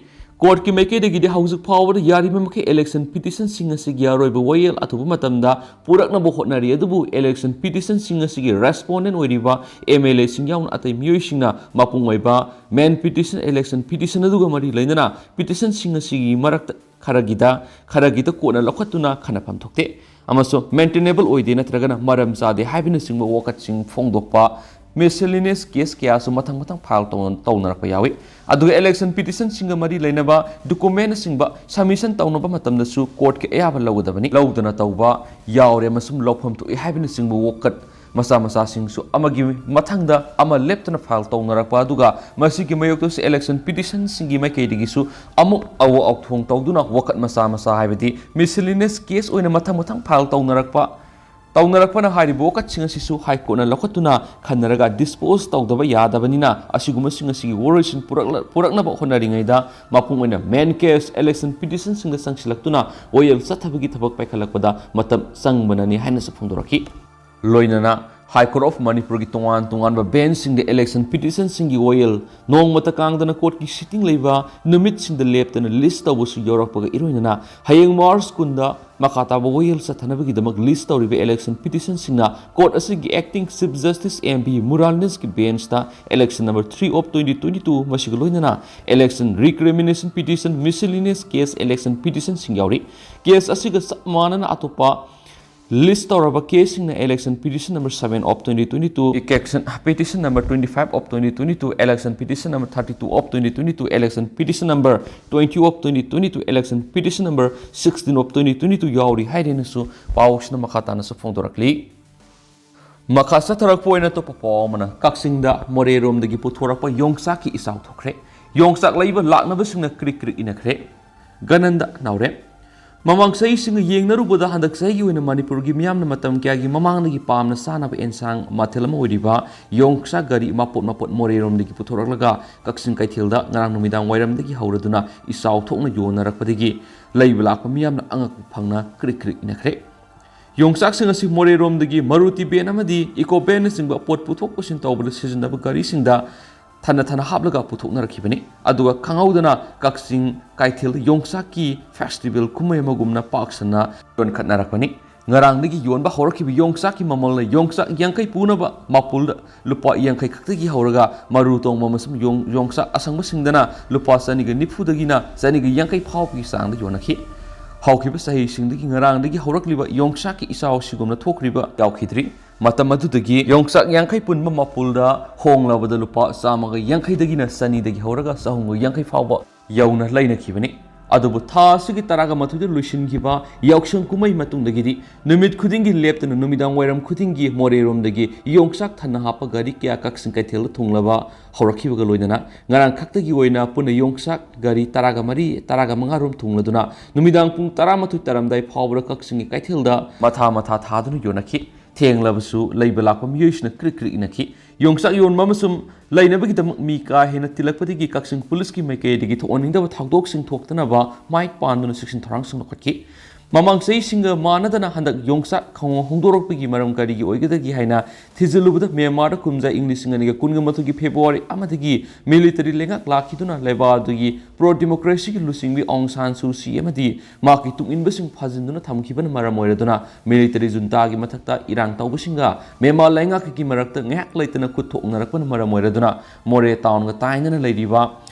Courtꯀꯤ ꯃꯥꯏꯀꯩꯗꯒꯤꯗꯤ ꯍꯧꯖꯤꯛ ꯐꯥꯎꯕꯗ ꯌꯥꯔꯤꯕ ꯃꯈꯩ election petitionꯁꯤꯡ ꯑꯁꯤꯒꯤ ꯑꯔꯣꯏꯕ ꯋꯥꯌꯦꯜ ꯑꯊꯨꯕ ꯃꯇꯝꯗ ꯄꯨꯔꯛꯅꯕ ꯍꯣꯠꯅꯔꯤ, ꯑꯗꯨꯕꯨ election petitionꯁꯤꯡ ꯑꯁꯤꯒꯤ respondent ꯑꯣꯏꯔꯤꯕ MLAꯁꯤꯡ ꯌꯥꯎꯅ ꯑꯇꯩ ꯃꯤꯑꯣꯏꯁꯤꯡꯅ ꯃꯄꯨꯡ ꯑꯣꯏꯕ main petition, election petition ꯑꯗꯨꯒ ꯃꯔꯤ ꯂꯩꯅꯅ petitionꯁꯤꯡ ꯑꯁꯤꯒꯤ ꯃꯔꯛꯇ ꯈꯔꯒꯤꯗ, ꯈꯔꯒꯤꯗ ꯀꯣꯟꯅ ꯂꯧꯈꯠꯇꯨꯅ ꯈꯟꯅꯐꯝ ꯊꯣꯛꯇꯦ ꯑꯃꯁꯨꯡ maintainable ꯑꯣꯏꯗꯦ ꯅꯠꯇ꯭ꯔꯒꯅ ꯃꯔꯝ ꯆꯥꯗꯦ ꯍꯥꯏꯕꯅꯆꯤꯡꯕ ꯋꯥꯀꯠꯁꯤꯡ ꯐꯣꯡꯗꯣꯛꯄ, miscellaneous case ꯀꯌꯥꯁꯨ ꯃꯊꯪ ꯃꯊꯪ file ꯇꯧꯅ-, ꯇꯧꯅꯔꯛꯄ ꯌꯥꯎꯏ꯫ ꯑꯗꯨꯒ election petitionꯁꯤꯡꯒ ꯃꯔꯤ ꯂꯩꯅꯕ documentꯅꯆꯤꯡꯕ submission ꯇꯧꯅꯕ ꯃꯇꯝꯗꯁꯨ courtꯀꯤ ꯑꯌꯥꯕ ꯂꯧꯒꯗꯕꯅꯤ꯫ ꯂꯧꯗꯅ ꯇꯧꯕ ꯌꯥꯎꯔꯦ ꯑꯃꯁꯨꯡ ꯂꯧꯐꯝ ꯊꯣꯛꯏ ꯍꯥꯏꯕꯅꯆꯤꯡꯕ ꯋꯥꯀꯠ ꯃꯆꯥ ꯃꯆꯥꯁꯤꯡꯁꯨ ꯑꯃꯒꯤ ꯃꯊꯪꯗ ꯑꯃ ꯂꯦꯞꯇꯅ file ꯇꯧꯅꯔꯛꯄ, ꯑꯗꯨꯒ ꯃꯁꯤꯒꯤ ꯃꯥꯌꯣꯛꯇꯁꯨ election petitionꯁꯤꯡꯒꯤ ꯃꯥꯏꯀꯩꯗꯒꯤꯁꯨ ꯑꯃꯨꯛ ꯑꯋꯥ ꯑꯥꯎꯊꯣꯡ ꯇꯧꯗꯨꯅ ꯋꯥꯀꯠ ꯃꯆꯥ ꯃꯆꯥ, ꯍꯥꯏꯕꯗꯤ miscellaneous case ꯑꯣꯏꯅ ꯃꯊꯪ ꯃꯊꯪ file ꯇꯧꯅꯔꯛꯄ, ꯇꯧꯅꯔꯛꯄꯅ ꯍꯥꯏꯔꯤꯕ ꯋꯥꯀꯠꯁꯤꯡ ꯑꯁꯤꯁꯨ High Courtꯅ ꯂꯧꯈꯠꯇꯨꯅ ꯈꯟꯅꯔꯒ dispose ꯇꯧꯗꯕ ꯌꯥꯗꯕꯅꯤꯅ, ꯑꯁꯤꯒꯨꯝꯕꯁꯤꯡ ꯑꯁꯤꯒꯤ ꯋꯥꯔꯣꯏꯁꯤꯟ ꯄꯨꯔꯛꯂ-, ꯄꯨꯔꯛꯅꯕ ꯍꯣꯠꯅꯔꯤꯉꯩꯗ ꯃꯄꯨꯡ ꯑꯣꯏꯅ main case election petitionꯁꯤꯡꯗ ꯆꯪꯁꯤꯜꯂꯛꯇꯨꯅ ꯋꯥꯌꯦꯜ ꯆꯠꯊꯕꯒꯤ ꯊꯕꯛ ꯄꯥꯏꯈꯠꯂꯛꯄꯗ ꯃꯇꯝ ꯆꯪꯕꯅꯅꯤ ꯍꯥꯏꯅꯁꯨ ꯐꯣꯡꯗꯣꯔꯛꯈꯤ꯫ ꯂꯣꯏꯅꯅ High Court of ꯃꯅꯤꯄꯨꯔꯒꯤ ꯇꯣꯉꯥꯟ ꯇꯣꯉꯥꯟꯕ benchꯁꯤꯡꯗ election petitionꯁꯤꯡꯒꯤ ꯋꯥꯌꯦꯜ ꯅꯣꯡꯃꯇ ꯀꯥꯡꯗꯅ courtꯀꯤ sitting ꯂꯩꯕ ꯅꯨꯃꯤꯠꯁꯤꯡꯗ ꯂꯦꯞꯇꯅ list ꯇꯧꯕꯁꯨ ꯌꯥꯎꯔꯛꯄꯒ ꯏꯔꯣꯏꯅꯅ ꯍꯌꯦꯡ March ꯀꯨꯟꯗ ꯃꯈꯥ ꯇꯥꯕ ꯋꯥꯌꯦꯜ ꯆꯠꯊꯅꯕꯒꯤꯗꯃꯛ list ꯇꯧꯔꯤꯕ election petitionꯁꯤꯡꯅ court ꯑꯁꯤꯒꯤ acting Chief Justice M B ꯃꯨꯔꯥꯂꯤꯁꯀꯤ benchꯇ election number three of twenty twenty-two, ꯃꯁꯤꯒ ꯂꯣꯏꯅꯅ election recrimination petition, miscellaneous case election petitionꯁꯤꯡ ꯌꯥꯎꯔꯤ꯫ Case ꯑꯁꯤꯒ ꯆꯞ ꯃꯥꯟꯅꯅ ꯑꯇꯣꯞꯄ List ꯇꯧꯔꯕ caseꯁꯤꯡꯅ election petition number seven of twenty twenty-two, election petition number twenty-five of twenty twenty-two, election petition number thirty-two of twenty twenty-two, election petition number twenty of twenty twenty-two, election petition number sixteen of twenty twenty-two ꯌꯥꯎꯔꯤ ꯍꯥꯏꯔꯦꯅꯁꯨ ꯄꯥꯎꯁꯤꯅ ꯃꯈꯥ ꯇꯥꯅꯁꯨ ꯐꯣꯡꯗꯣꯔꯛꯂꯤ꯫ ꯃꯈꯥ ꯆꯠꯊꯔꯛꯄ ꯑꯣꯏꯅ ꯑꯇꯣꯞꯄ ꯄꯥꯎ ꯑꯃꯅ, ꯀꯛꯆꯤꯡꯗ ꯃꯣꯔꯦꯔꯣꯝꯗꯒꯤ ꯄꯨꯊꯣꯔꯛꯄ ꯌꯣꯡꯆꯥꯛꯀꯤ ꯏꯆꯥꯎ ꯊꯣꯛꯈ꯭ꯔꯦ꯫ ꯌꯣꯡꯆꯥꯛ ꯂꯩꯕ ꯂꯥꯛꯅꯕꯁꯤꯡꯅ ꯀ꯭ꯔꯤꯛ ꯀ꯭ꯔꯤꯛ ꯏꯅꯈ꯭ꯔꯦ꯫ ꯒꯅꯟꯗ ꯅꯥꯎꯔꯦꯝ꯫ ꯃꯃꯥꯡ ꯆꯍꯤꯁꯤꯡꯒ ꯌꯦꯡꯅꯔꯨꯕꯗ ꯍꯟꯗꯛ ꯆꯍꯤꯒꯤ ꯑꯣꯏꯅ ꯃꯅꯤꯄꯨꯔꯒꯤ ꯃꯤꯌꯥꯝꯅ ꯃꯇꯝ ꯀꯌꯥꯒꯤ ꯃꯃꯥꯡꯗꯒꯤ ꯄꯥꯝꯅ ꯆꯥꯅꯕ ꯑꯦꯟꯁꯥꯡ ꯃꯊꯦꯜ ꯑꯃ ꯑꯣꯏꯔꯤꯕ ꯌꯣꯡꯆꯥꯛ ꯒꯥꯔꯤ ꯃꯄꯣꯠ ꯃꯄꯣꯠ ꯃꯣꯔꯦꯔꯣꯝꯗꯒꯤ ꯄꯨꯊꯣꯔꯛꯂꯒ ꯀꯛꯆꯤꯡ ꯀꯩꯊꯦꯜꯗ ꯉꯔꯥꯡ ꯅꯨꯃꯤꯗꯥꯡ ꯋꯥꯏꯔꯝꯗꯒꯤ ꯍꯧꯔꯗꯨꯅ ꯏꯆꯥꯎ ꯊꯣꯛꯅ ꯌꯣꯟꯅꯔꯛꯄꯗꯒꯤ ꯂꯩꯕ ꯂꯥꯛꯄ ꯃꯤꯌꯥꯝꯅ ꯑꯉꯛꯄ ꯐꯪꯅ ꯀ꯭ꯔꯤꯛ ꯀ꯭ꯔꯤꯛ ꯏꯅꯈ꯭ꯔꯦ꯫ ꯌꯣꯡꯆꯥꯛꯁꯤꯡ ꯑꯁꯤ ꯃꯣꯔꯦꯔꯣꯝꯗꯒꯤ ꯃꯔꯨꯇꯤ ꯚꯦꯟ ꯑꯃꯗꯤ ꯏꯀꯣ ꯚꯦꯟꯅꯆꯤꯡꯕ ꯄꯣꯠ ꯄꯨꯊꯣꯛ ꯄꯨꯁꯤꯟ ꯇꯧꯕꯗ ꯁꯤꯖꯤꯟꯅꯕ ꯒꯥꯔꯤꯁꯤꯡꯗ ꯊꯟꯅ ꯊꯟꯅ ꯍꯥꯞꯂꯒ ꯄꯨꯊꯣꯛꯅꯔꯛꯈꯤꯕꯅꯤ꯫ ꯑꯗꯨꯒ ꯈꯪꯍꯧꯗꯅ ꯀꯛꯆꯤꯡ ꯀꯩꯊꯦꯜꯗ ꯌꯣꯡꯆꯥꯛꯀꯤ ꯐꯦꯁꯇꯤꯚꯦꯜ ꯀꯨꯝꯍꯩ ꯑꯃꯒꯨꯝꯅ ꯄꯥꯛ ꯁꯟꯅ ꯌꯣꯟꯈꯠꯅꯔꯛꯄꯅꯤ꯫ ꯉꯔꯥꯡꯗꯒꯤ ꯌꯣꯟꯕ ꯍꯧꯔꯛꯈꯤꯕ ꯌꯣꯡꯆꯥꯛꯀꯤ ꯃꯃꯜꯅ ꯌꯣꯡꯆꯥꯛ ꯌꯥꯡꯈꯩ ꯄꯨꯅꯕ ꯃꯄꯨꯜꯗ ꯂꯨꯄꯥ ꯌꯥꯡꯈꯩ ꯈꯛꯇꯒꯤ ꯍꯧꯔꯒ ꯃꯔꯨ ꯇꯣꯡꯕ ꯑꯃꯁꯨꯡ ꯌꯣꯡ-, ꯌꯣꯡꯆꯥꯛ ꯑꯁꯪꯕꯁꯤꯡꯗꯅ ꯂꯨꯄꯥ ꯆꯅꯤꯒ ꯅꯤꯐꯨꯗꯒꯤꯅ ꯆꯅꯤꯒ ꯌꯥꯡꯈꯩ ꯐꯥꯎꯕꯒꯤ ꯆꯥꯡꯗ ꯌꯣꯟꯅꯈꯤ꯫ ꯍꯧꯈꯤꯕ ꯆꯍꯤꯁꯤꯡꯗꯒꯤ ꯉꯔꯥꯡꯗꯒꯤ ꯍꯧꯔꯛꯂꯤꯕ ꯌꯣꯡꯆꯥꯛꯀꯤ ꯏꯆꯥꯎ ꯑꯁꯤꯒꯨꯝꯅ ꯊꯣꯛꯈ꯭ꯔꯤꯕ ꯌꯥꯎꯈꯤꯗ꯭ꯔꯤ꯫ ꯃꯇꯝ ꯑꯗꯨꯗꯒꯤ ꯌꯣꯡꯆꯥꯛ ꯌꯥꯡꯈꯩ ꯄꯨꯟꯕ ꯃꯄꯨꯜꯗ ꯍꯣꯡꯂꯕꯗ ꯂꯨꯄꯥ ꯆꯥꯝꯃꯒ ꯌꯥꯡꯈꯩꯗꯒꯤꯅ ꯆꯅꯤꯗꯒꯤ ꯍꯧꯔꯒ ꯆꯍꯨꯝꯒ ꯌꯥꯡꯈꯩ ꯐꯥꯎꯕ ꯌꯧꯅ ꯂꯩꯅꯈꯤꯕꯅꯤ꯫ ꯑꯗꯨꯕꯨ ꯊꯥ ꯑꯁꯤꯒꯤ ꯇꯔꯥꯒ ꯃꯥꯊꯣꯏꯗ ꯂꯣꯏꯁꯤꯟꯈꯤꯕ ꯌꯥꯎꯁꯪ ꯀꯨꯝꯍꯩ ꯃꯇꯨꯡꯗꯒꯤꯗꯤ ꯅꯨꯃꯤꯠ ꯈꯨꯗꯤꯡꯒꯤ ꯂꯦꯞꯇꯅ ꯅꯨꯃꯤꯗꯥꯡ ꯋꯥꯏꯔꯝ ꯈꯨꯗꯤꯡꯒꯤ ꯃꯣꯔꯦꯔꯣꯝꯗꯒꯤ ꯌꯣꯡꯆꯥꯛ ꯊꯟꯅ ꯍꯥꯞꯄ ꯒꯥꯔꯤ ꯀꯌꯥ ꯀꯛꯆꯤꯡ ꯀꯩꯊꯦꯜꯗ ꯊꯨꯡꯂꯕ ꯍꯧꯔꯛꯈꯤꯕꯒ ꯂꯣꯏꯅꯅ ꯉꯔꯥꯡ ꯈꯛꯇꯒꯤ ꯑꯣꯏꯅ ꯄꯨꯟꯅ ꯌꯣꯡꯆꯥꯛ ꯒꯥꯔꯤ ꯇꯔꯥꯒ ꯃꯔꯤ, ꯇꯔꯥꯒ ꯃꯉꯥ ꯔꯣꯝ ꯊꯨꯡꯂꯗꯨꯅ ꯅꯨꯃꯤꯗꯥꯡ ꯄꯨꯡ ꯇꯔꯥꯃꯥꯊꯣꯏ ꯇꯥꯔꯝꯗꯥꯏ ꯐꯥꯎꯕꯗ ꯀꯛꯆꯤꯡꯒꯤ ꯀꯩꯊꯦꯜꯗ ꯃꯊꯥ ꯃꯊꯥ ꯊꯥꯗꯨꯅ ꯌꯣꯟꯅꯈꯤ꯫ ꯊꯦꯡꯂꯕꯁꯨ ꯂꯩꯕ ꯂꯥꯛꯄ ꯃꯤꯑꯣꯏꯁꯤꯡꯅ ꯀ꯭ꯔꯤꯛ ꯀ꯭ꯔꯤꯛ ꯏꯅꯈꯤ꯫ ꯌꯣꯡꯆꯥꯛ ꯌꯣꯟꯕ ꯑꯃꯁꯨꯡ ꯂꯩꯅꯕꯒꯤꯗꯃꯛ ꯃꯤ ꯀꯥ ꯍꯦꯟꯅ ꯇꯤꯜꯂꯛꯄꯗꯒꯤ ꯀꯛꯆꯤꯡ ꯄꯨꯂꯤꯁꯀꯤ ꯃꯥꯏꯀꯩꯗꯒꯤ ꯊꯣꯛꯍꯟꯅꯤꯡꯗꯕ ꯊꯧꯗꯣꯛꯁꯤꯡ ꯊꯣꯛꯇꯅꯕ ꯃꯥꯏꯛ ꯄꯥꯟꯗꯨꯅ ꯆꯦꯛꯁꯤꯟ ꯊꯧꯔꯥꯡꯁꯤꯡ ꯂꯧꯈꯠꯈꯤ꯫ ꯃꯃꯥꯡ ꯆꯍꯤꯁꯤꯡꯒ ꯃꯥꯟꯅꯗꯅ ꯍꯟꯗꯛ ꯌꯣꯡꯆꯥꯛ ꯈꯣꯡꯎ ꯍꯣꯡꯗꯣꯔꯛꯄꯒꯤ ꯃꯔꯝ ꯀꯔꯤꯒꯤ ꯑꯣꯏꯒꯗꯒꯦ ꯍꯥꯏꯅ ꯊꯤꯖꯤꯜꯂꯨꯕꯗ ꯃ꯭ꯌꯥꯟꯃꯥꯔꯗ ꯀꯨꯝꯖꯥ ꯏꯪ ꯂꯤꯁꯤꯡ ꯑꯅꯤꯒ ꯀꯨꯟꯒ ꯃꯥꯊꯣꯏꯒꯤ ꯐꯦꯕ꯭ꯔꯨꯋꯥꯔꯤ ꯑꯃꯗꯒꯤ ꯃꯤꯂꯤꯇꯔꯤ ꯂꯩꯉꯥꯛ ꯂꯥꯛꯈꯤꯗꯨꯅ ꯂꯩꯕꯥꯛ ꯑꯗꯨꯒꯤ ꯄ꯭ꯔꯣ ꯗꯤꯃꯣꯀ꯭ꯔꯦꯁꯤꯒꯤ ꯂꯨꯆꯤꯡꯕꯤ ꯑꯣꯡ ꯁꯥꯟ ꯁꯨ ꯆꯤ ꯑꯃꯗꯤ ꯃꯍꯥꯛꯀꯤ ꯇꯨꯡꯏꯟꯕꯁꯤꯡ ꯐꯥꯖꯤꯟꯗꯨꯅ ꯊꯝꯈꯤꯕꯅ ꯃꯔꯝ ꯑꯣꯏꯔꯗꯨꯅ ꯃꯤꯂꯤꯇꯔꯤ ꯖꯨꯟꯇꯥꯒꯤ ꯃꯊꯛꯇ ꯏꯔꯥꯡ ꯇꯧꯕꯁꯤꯡꯒ ꯃ꯭ꯌꯥꯟꯃꯥꯔ ꯂꯩꯉꯥꯛꯀꯤ ꯃꯔꯛꯇ ꯉꯥꯏꯍꯥꯛ ꯂꯩꯇꯅ ꯈꯨꯠ ꯊꯣꯛꯅꯔꯛꯄꯅ ꯃꯔꯝ ꯑꯣꯏꯔꯗꯨꯅ ꯃꯣꯔꯦ ꯇꯥꯎꯟꯒ ꯇꯥꯏꯅꯅ ꯂꯩꯔꯤꯕ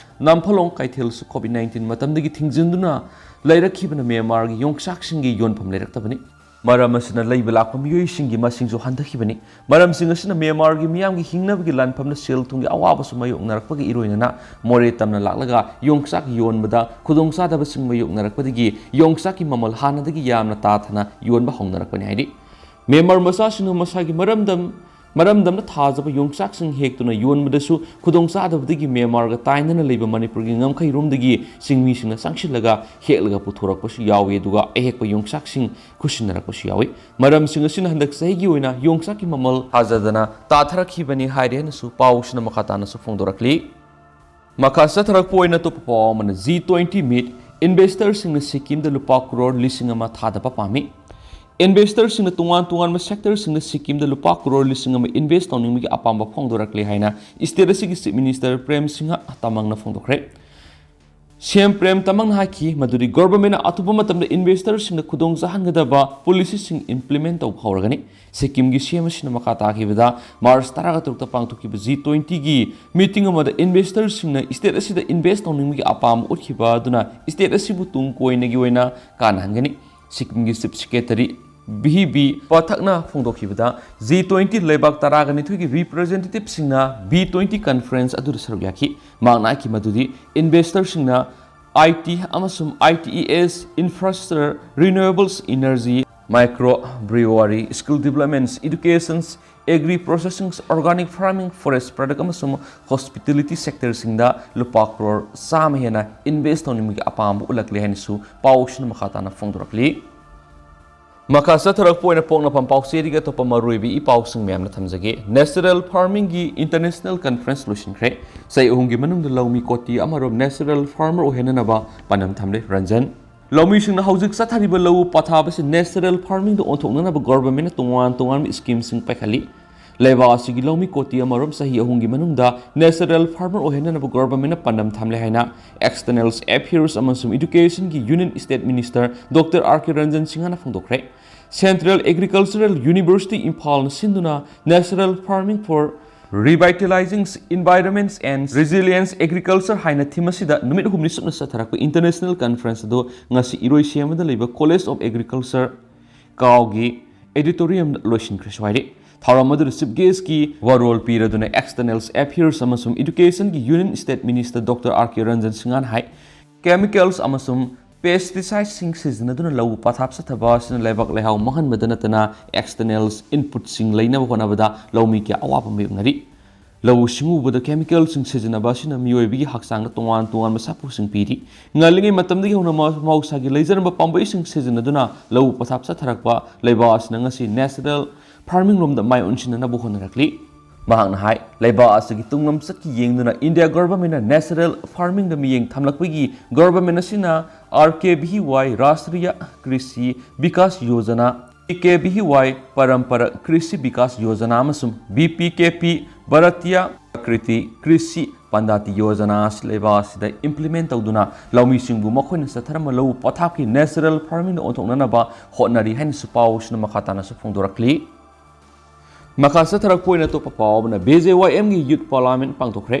ꯅꯝꯐꯥꯂꯣꯡ ꯀꯩꯊꯦꯜꯁꯨ ꯀꯣꯚꯤꯗ ꯅꯥꯏꯟꯇꯤꯟ ꯃꯇꯝꯗꯒꯤ ꯊꯤꯡꯖꯤꯟꯗꯨꯅ ꯂꯩꯔꯛꯈꯤꯕꯅ ꯃ꯭ꯌꯥꯟꯃꯥꯔꯒꯤ ꯌꯣꯡꯆꯥꯛꯁꯤꯡꯒꯤ ꯌꯣꯟꯐꯝ ꯂꯩꯔꯛꯇꯕꯅꯤ꯫ ꯃꯔꯝ ꯑꯁꯤꯅ ꯂꯩꯕ ꯂꯥꯛꯄ ꯃꯤꯑꯣꯏꯁꯤꯡꯒꯤ ꯃꯁꯤꯡꯁꯨ ꯍꯟꯊꯈꯤꯕꯅꯤ꯫ ꯃꯔꯝꯁꯤꯡ ꯑꯁꯤꯅ ꯃ꯭ꯌꯥꯟꯃꯥꯔꯒꯤ ꯃꯤꯌꯥꯝꯒꯤ ꯍꯤꯡꯅꯕꯒꯤ ꯂꯥꯟꯐꯝꯗ ꯁꯦꯜ ꯊꯨꯝꯒꯤ ꯑꯋꯥꯕꯁꯨ ꯃꯥꯌꯣꯛꯅꯔꯛꯄꯒ ꯏꯔꯣꯏꯅꯅ ꯃꯣꯔꯦ ꯇꯝꯅ ꯂꯥꯛꯂꯒ ꯌꯣꯡꯆꯥꯛ ꯌꯣꯟꯕꯗ ꯈꯨꯗꯣꯡꯆꯥꯗꯕꯁꯤꯡ ꯃꯥꯌꯣꯛꯅꯔꯛꯄꯗꯒꯤ ꯌꯣꯡꯆꯥꯛꯀꯤ ꯃꯃꯜ ꯍꯥꯟꯅꯗꯒꯤ ꯌꯥꯝꯅ ꯇꯥꯊꯅ ꯌꯣꯟꯕ ꯍꯧꯅꯔꯛꯄꯅꯤ ꯍꯥꯏꯔꯤ꯫ ꯃ꯭ꯌꯥꯟꯃꯥꯔ ꯃꯆꯥꯁꯤꯡꯅ ꯃꯁꯥꯒꯤ ꯃꯔꯝꯗꯝ ꯃꯔꯝꯗꯝꯗ ꯊꯥꯖꯕ ꯌꯣꯡꯆꯥꯛꯁꯤꯡ ꯍꯦꯛꯇꯨꯅ ꯌꯣꯟꯕꯗꯁꯨ ꯈꯨꯗꯣꯡꯆꯥꯗꯕꯗꯒꯤ ꯃ꯭ꯌꯥꯟꯃꯥꯔꯒ ꯇꯥꯏꯅꯅ ꯂꯩꯕ ꯃꯅꯤꯄꯨꯔꯒꯤ ꯉꯝꯈꯩꯔꯣꯝꯗꯒꯤ ꯆꯤꯡꯃꯤꯁꯤꯡꯅ ꯆꯪꯁꯤꯜꯂꯒ ꯍꯦꯛꯂꯒ ꯄꯨꯊꯣꯔꯛꯄꯁꯨ ꯌꯥꯎꯏ, ꯑꯗꯨꯒ ꯑꯍꯦꯛꯄ ꯌꯣꯡꯆꯥꯛꯁꯤꯡ ꯈꯨꯠꯁꯤꯟꯅꯔꯛꯄꯁꯨ ꯌꯥꯎꯏ꯫ ꯃꯔꯝꯁꯤꯡ ꯑꯁꯤꯅ ꯍꯟꯗꯛ ꯆꯍꯤꯒꯤ ꯑꯣꯏꯅ ꯌꯣꯡꯆꯥꯛꯀꯤ ꯃꯃꯜ ꯊꯥꯖꯗꯅ ꯇꯥꯊꯔꯛꯈꯤꯕꯅꯤ ꯍꯥꯏꯔꯤ ꯍꯥꯏꯅꯁꯨ ꯄꯥꯎꯁꯤꯅ ꯃꯈꯥ ꯇꯥꯅꯁꯨ ꯐꯣꯡꯗꯣꯔꯛꯂꯤ꯫ ꯃꯈꯥ ꯆꯠꯊꯔꯛꯄ ꯑꯣꯏꯅ ꯑꯇꯣꯞꯄ ꯄꯥꯎ ꯑꯃꯅ, ꯖꯤ ꯇ꯭ꯋꯦꯟꯇꯤ ꯃꯤꯠ, ꯏꯟꯚꯦꯁꯇꯔꯁꯤꯡꯅ ꯁꯤꯛꯀꯤꯝꯗ ꯂꯨꯄꯥ ꯀ꯭ꯔꯣꯔ ꯂꯤꯁꯤꯡ ꯑꯃ ꯊꯥꯗꯕ ꯄꯥꯝꯃꯤ꯫ ꯏꯟꯚꯦꯁꯇꯔꯁꯤꯡꯅ ꯇꯣꯉꯥꯟ ꯇꯣꯉꯥꯟꯕ ꯁꯦꯛꯇꯔꯁꯤꯡꯗ ꯁꯤꯛꯀꯤꯝꯗ ꯂꯨꯄꯥ ꯀ꯭ꯔꯣꯔ ꯂꯤꯁꯤꯡ ꯑꯃ ꯏꯟꯚꯦꯁ ꯇꯧꯅꯤꯡꯕꯒꯤ ꯑꯄꯥꯝꯕ ꯐꯣꯡꯗꯣꯔꯛꯂꯦ ꯍꯥꯏꯅ ꯁ꯭ꯇꯦꯠ ꯑꯁꯤꯒꯤ ꯆꯤꯐ ꯃꯤꯅꯤꯁꯇꯔ ꯄ꯭ꯔꯦꯝ ꯁꯤꯡꯍ ꯇꯃꯪꯅ ꯐꯣꯡꯗꯣꯛꯈ꯭ꯔꯦ꯫ ꯁꯤ ꯑꯦꯝ ꯄ꯭ꯔꯦꯝ ꯇꯃꯪꯅ ꯍꯥꯏꯈꯤ ꯃꯗꯨꯗꯤ ꯒꯣꯚꯔꯟꯃꯦꯟꯠꯅ ꯑꯊꯨꯕ ꯃꯇꯝꯗ ꯏꯟꯚꯦꯁꯇꯔꯁꯤꯡꯗ ꯈꯨꯗꯣꯡ ꯆꯥꯍꯟꯒꯗꯕ ꯄꯣꯂꯤꯁꯤꯁꯤꯡ ꯏꯝꯄ꯭ꯂꯤꯃꯦꯟꯠ ꯇꯧꯕ ꯍꯧꯔꯒꯅꯤ꯫ ꯁꯤꯛꯀꯤꯝꯒꯤ ꯁꯤ ꯑꯦꯝ ꯑꯁꯤꯅ ꯃꯈꯥ ꯇꯥꯈꯤꯕꯗ, ꯃꯥꯔꯆ ꯇꯔꯥꯒ ꯇꯔꯨꯛꯇ ꯄꯥꯡꯊꯣꯛꯈꯤꯕ ꯖꯤ ꯇ꯭ꯋꯦꯟꯇꯤꯒꯤ ꯃꯤꯇꯤꯡ ꯑꯃꯗ ꯏꯟꯚꯦꯁꯇꯔꯁꯤꯡꯅ ꯁ꯭ꯇꯦꯠ ꯑꯁꯤꯗ ꯏꯟꯚꯦꯁ ꯇꯧꯅꯤꯡꯕꯒꯤ ꯑꯄꯥꯝꯕ ꯎꯠꯈꯤꯕ ꯑꯗꯨꯅ ꯁ꯭ꯇꯦꯠ ꯑꯁꯤꯕꯨ ꯇꯨꯡ ꯀꯣꯏꯅꯒꯤ ꯑꯣꯏꯅ ꯀꯥꯟꯅꯍꯟꯒꯅꯤ꯫ ꯁꯤꯛꯀꯤꯝꯒꯤ ꯆꯤꯐ ꯁꯦꯀ꯭ꯔꯦꯇꯔꯤ ꯚꯤ ꯕꯤ ꯄꯥꯊꯛꯅ ꯐꯣꯡꯗꯣꯛꯈꯤꯕꯗ, ꯖꯤ ꯇ꯭ꯋꯦꯟꯇꯤ ꯂꯩꯕꯥꯛ ꯇꯔꯥꯒ ꯅꯤꯊꯣꯏꯒꯤ ꯔꯤꯄ꯭ꯔꯖꯦꯟꯇꯦꯇꯤꯚꯁꯤꯡꯅ ꯕꯤ ꯇ꯭ꯋꯦꯟꯇꯤ ꯀꯟꯐꯔꯦꯟꯁ ꯑꯗꯨꯗ ꯁꯔꯨꯛ ꯌꯥꯈꯤ꯫ ꯃꯍꯥꯛꯅ ꯍꯥꯏꯈꯤ ꯃꯗꯨꯗꯤ ꯏꯟꯚꯦꯁꯇꯔꯁꯤꯡꯅ ꯑꯥꯏ ꯇꯤ ꯑꯃꯁꯨꯡ I T E S, infrastructure, renewables energy, micro brewery, skill developments, educations, agri processing, organic farming, forest product ꯑꯃꯁꯨꯡ ꯍꯣꯁꯄꯤꯇꯥꯂꯤꯇꯤ ꯁꯦꯛꯇꯔꯁꯤꯡꯗ ꯂꯨꯄꯥ ꯀ꯭ꯔꯣꯔ ꯆꯥꯝꯃ ꯍꯦꯟꯅ ꯏꯟꯚꯦꯁ ꯇꯧꯅꯤꯡꯕꯒꯤ ꯑꯄꯥꯝꯕ ꯎꯠꯂꯛꯂꯦ ꯍꯥꯏꯅꯁꯨ ꯄꯥꯎꯁꯤꯅ ꯃꯈꯥ ꯇꯥꯅ ꯐꯣꯡꯗꯣꯔꯛꯂꯤ꯫ ꯃꯈꯥ ꯆꯠꯊꯔꯛꯄ ꯑꯣꯏꯅ ꯄꯣꯛꯅꯐꯝ ꯄꯥꯎꯆꯦꯗꯒꯤ ꯑꯇꯣꯞꯄ ꯃꯔꯨꯑꯣꯏꯕ ꯏ ꯄꯥꯎꯁꯤꯡ ꯃꯌꯥꯝꯅ ꯊꯝꯖꯒꯦ꯫ ꯅꯦꯆꯔꯦꯜ ꯐꯥꯔꯃꯤꯡꯒꯤ ꯏꯟꯇꯔꯅꯦꯁꯅꯦꯜ ꯀꯟꯐꯔꯦꯟꯁ ꯂꯣꯏꯁꯤꯟꯈ꯭ꯔꯦ꯫ ꯆꯍꯤ ꯑꯍꯨꯝꯒꯤ ꯃꯅꯨꯡꯗ ꯂꯧꯃꯤ ꯀꯣꯇꯤ ꯑꯃꯔꯣꯝ ꯅꯦꯆꯔꯦꯜ ꯐꯥꯔꯃꯔ ꯑꯣꯏꯍꯟꯅꯅꯕ ꯄꯥꯟꯗꯝ ꯊꯝꯂꯦ꯫ ꯔꯟꯖꯟ꯫ ꯂꯧꯃꯤꯁꯤꯡꯅ ꯍꯧꯖꯤꯛ ꯆꯠꯊꯔꯤꯕ ꯂꯧꯎ ꯄꯊꯥꯞ ꯑꯁꯤ ꯅꯦꯆꯔꯦꯜ ꯐꯥꯔꯃꯤꯡꯗ ꯑꯣꯟꯊꯣꯛꯅꯅꯕ ꯒꯣꯚꯔꯟꯃꯦꯟꯠꯅ ꯇꯣꯉꯥꯟ ꯇꯣꯉꯥꯟꯕ ꯁ꯭ꯀꯤꯝꯁꯤꯡ ꯄꯥꯏꯈꯠꯂꯤ꯫ ꯂꯩꯕꯥꯛ ꯑꯁꯤꯒꯤ ꯂꯧꯃꯤ ꯀꯣꯇꯤ ꯑꯃꯔꯣꯝ ꯆꯍꯤ ꯑꯍꯨꯝꯒꯤ ꯃꯅꯨꯡꯗ ꯅꯦꯆꯔꯦꯜ ꯐꯥꯔꯃꯔ ꯑꯣꯏꯍꯟꯅꯅꯕ ꯒꯣꯚꯔꯟꯃꯦꯟꯠꯅ ꯄꯥꯟꯗꯝ ꯊꯝꯂꯦ ꯍꯥꯏꯅ ꯑꯦꯛꯁꯇꯔꯅꯦꯜ ꯑꯦꯐꯤꯌꯔꯁ ꯑꯃꯁꯨꯡ ꯏꯗꯨꯀꯦꯁꯟꯒꯤ union state minister doctor R K Ranjan ꯁꯤꯡꯍꯅ ꯐꯣꯡꯗꯣꯛꯈ꯭ꯔꯦ꯫ ꯁꯦꯟꯇ꯭ꯔꯦꯜ ꯑꯦꯒ꯭ꯔꯤꯀꯜꯆꯔꯦꯜ ꯌꯨꯅꯤꯚꯔꯁꯤꯇꯤ ꯏꯝꯐꯥꯜꯅ ꯁꯤꯟꯗꯨꯅ National Farming for Revitalizing Environments and Resilience Agriculture ꯍꯥꯏꯅ ꯊꯤꯝ ꯑꯁꯤꯗ ꯅꯨꯃꯤꯠ ꯍꯨꯝꯅꯤ ꯆꯨꯞꯅ ꯆꯠꯊꯔꯛꯄ ꯏꯟꯇꯔꯅꯦꯁꯅꯦꯜ ꯀꯟꯐꯔꯦꯟꯁ ꯑꯗꯨ ꯉꯁꯤ ꯏꯔꯣꯏꯁꯦꯝꯕꯗ ꯂꯩꯕ ꯀꯣꯂꯦꯖ ꯑꯣꯐ ꯑꯦꯒ꯭ꯔꯤꯀꯜꯆꯔ ꯀꯥꯎꯒꯤ ꯑꯦꯗꯤꯇꯣꯔꯤꯌꯝꯗ ꯂꯣꯏꯁꯤꯟꯈ꯭ꯔꯦ꯫ ꯁ꯭ꯋꯥꯏꯗꯤ ꯊꯧꯔꯝ ꯑꯗꯨꯗ ꯆꯤꯐ ꯒꯦꯁꯀꯤ ꯋꯥꯔꯣꯜ ꯄꯤꯔꯗꯨꯅ ꯑꯦꯛꯁꯇꯔꯅꯦꯜ ꯑꯦꯐꯤꯌꯔꯁ ꯑꯃꯁꯨꯡ ꯏꯗꯨꯀꯦꯁꯟꯒꯤ union state minister doctor R K Ranjan ꯁꯤꯡꯍꯅ ꯍꯥꯏ, ꯀꯦꯃꯤꯀꯦꯜꯁ ꯑꯃꯁꯨꯡ ꯄꯦꯁꯇꯤꯁꯥꯏꯗꯁꯤꯡ ꯁꯤꯖꯤꯟꯅꯗꯨꯅ ꯂꯧ ꯄꯊꯥꯞ ꯆꯠꯊꯕ ꯑꯁꯤꯅ ꯂꯩꯕꯥꯛ ꯂꯩꯍꯥꯎ ꯃꯥꯡꯍꯟꯕꯗ ꯅꯠꯇꯅ ꯑꯦꯛꯁꯇꯔꯅꯦꯜ ꯏꯟꯄꯨꯠꯁꯤꯡ ꯂꯩꯅꯕ ꯍꯣꯠꯅꯕꯗ ꯂꯧꯃꯤ ꯀꯌꯥ ꯑꯋꯥꯕ ꯃꯥꯌꯣꯛꯅꯔꯤ꯫ ꯂꯧꯎ ꯁꯤꯡꯎꯕꯗ ꯀꯦꯃꯤꯀꯦꯜꯁꯤꯡ ꯁꯤꯖꯤꯟꯅꯕ ꯑꯁꯤꯅ ꯃꯤꯑꯣꯏꯕꯒꯤ ꯍꯛꯆꯥꯡꯗ ꯇꯣꯉꯥꯟ ꯇꯣꯉꯥꯟꯕ ꯁꯥꯐꯨꯁꯤꯡ ꯄꯤꯔꯤ꯫ ꯉꯜꯂꯤꯉꯩ ꯃꯇꯝꯗꯒꯤ ꯍꯧꯅ ꯃꯍꯧ-, ꯃꯍꯧꯁꯥꯒꯤ ꯂꯩꯖꯔꯝꯕ ꯄꯥꯝꯕꯩꯁꯤꯡ ꯁꯤꯖꯤꯟꯅꯗꯨꯅ ꯂꯧ ꯄꯊꯥꯞ ꯆꯠꯊꯔꯛꯄ ꯂꯩꯕꯥꯛ ꯑꯁꯤꯅ ꯉꯁꯤ ꯅꯦꯆꯔꯦꯜ ꯐꯥꯔꯃꯤꯡ ꯂꯣꯝꯗ ꯃꯥꯏ ꯑꯣꯟꯁꯤꯟꯅꯅꯕ ꯍꯣꯠꯅꯔꯛꯂꯤ꯫ ꯃꯍꯥꯛꯅ ꯍꯥꯏ, ꯂꯩꯕꯥꯛ ꯑꯁꯤꯒꯤ ꯇꯨꯡꯂꯝꯆꯠꯀꯤ ꯌꯦꯡꯗꯨꯅ ꯏꯟꯗꯤꯌꯥ ꯒꯚꯔꯟꯃꯦꯟꯠꯅ ꯅꯦꯆꯔꯦꯜ ꯐꯥꯔꯃꯤꯡꯗ ꯃꯤꯠꯌꯦꯡ ꯊꯝꯂꯛꯄꯒꯤ ꯒꯚꯔꯟꯃꯦꯟꯠ ꯑꯁꯤꯅ R K V Y Rashtriya Krishi Vikas Yojana, P K V Y Parampara Krishi Vikas Yojana ꯑꯃꯁꯨꯡ B P K P Bharatiya Kriti Krishi Paddhati Yojana ꯑꯁꯤ ꯂꯩꯕꯥꯛ ꯑꯁꯤꯗ ꯏꯝꯄ꯭ꯂꯤꯃꯦꯟꯠ ꯇꯧꯗꯨꯅ ꯂꯧꯃꯤꯁꯤꯡꯕꯨ ꯃꯈꯣꯏꯅ ꯆꯠꯊꯔꯝꯕ ꯂꯧꯎ ꯄꯊꯥꯞꯀꯤ ꯅꯦꯆꯔꯦꯜ ꯐꯥꯔꯃꯤꯡꯗ ꯑꯣꯟꯊꯣꯛꯅꯅꯕ ꯍꯣꯠꯅꯔꯤ ꯍꯥꯏꯅꯁꯨ ꯄꯥꯎꯁꯤꯅ ꯃꯈꯥ ꯇꯥꯅꯁꯨ ꯐꯣꯡꯗꯣꯔꯛꯂꯤ꯫ ꯃꯈꯥ ꯆꯠꯊꯔꯛꯄ ꯑꯣꯏꯅ ꯑꯇꯣꯞꯄ ꯄꯥꯎ ꯑꯃꯅ ꯕꯤ ꯖꯦ ꯋꯥꯏ ꯑꯦꯝꯒꯤ ꯌꯨꯠ ꯄꯥꯔꯂꯥꯃꯦꯟꯠ ꯄꯥꯡꯊꯣꯛꯈ꯭ꯔꯦ꯫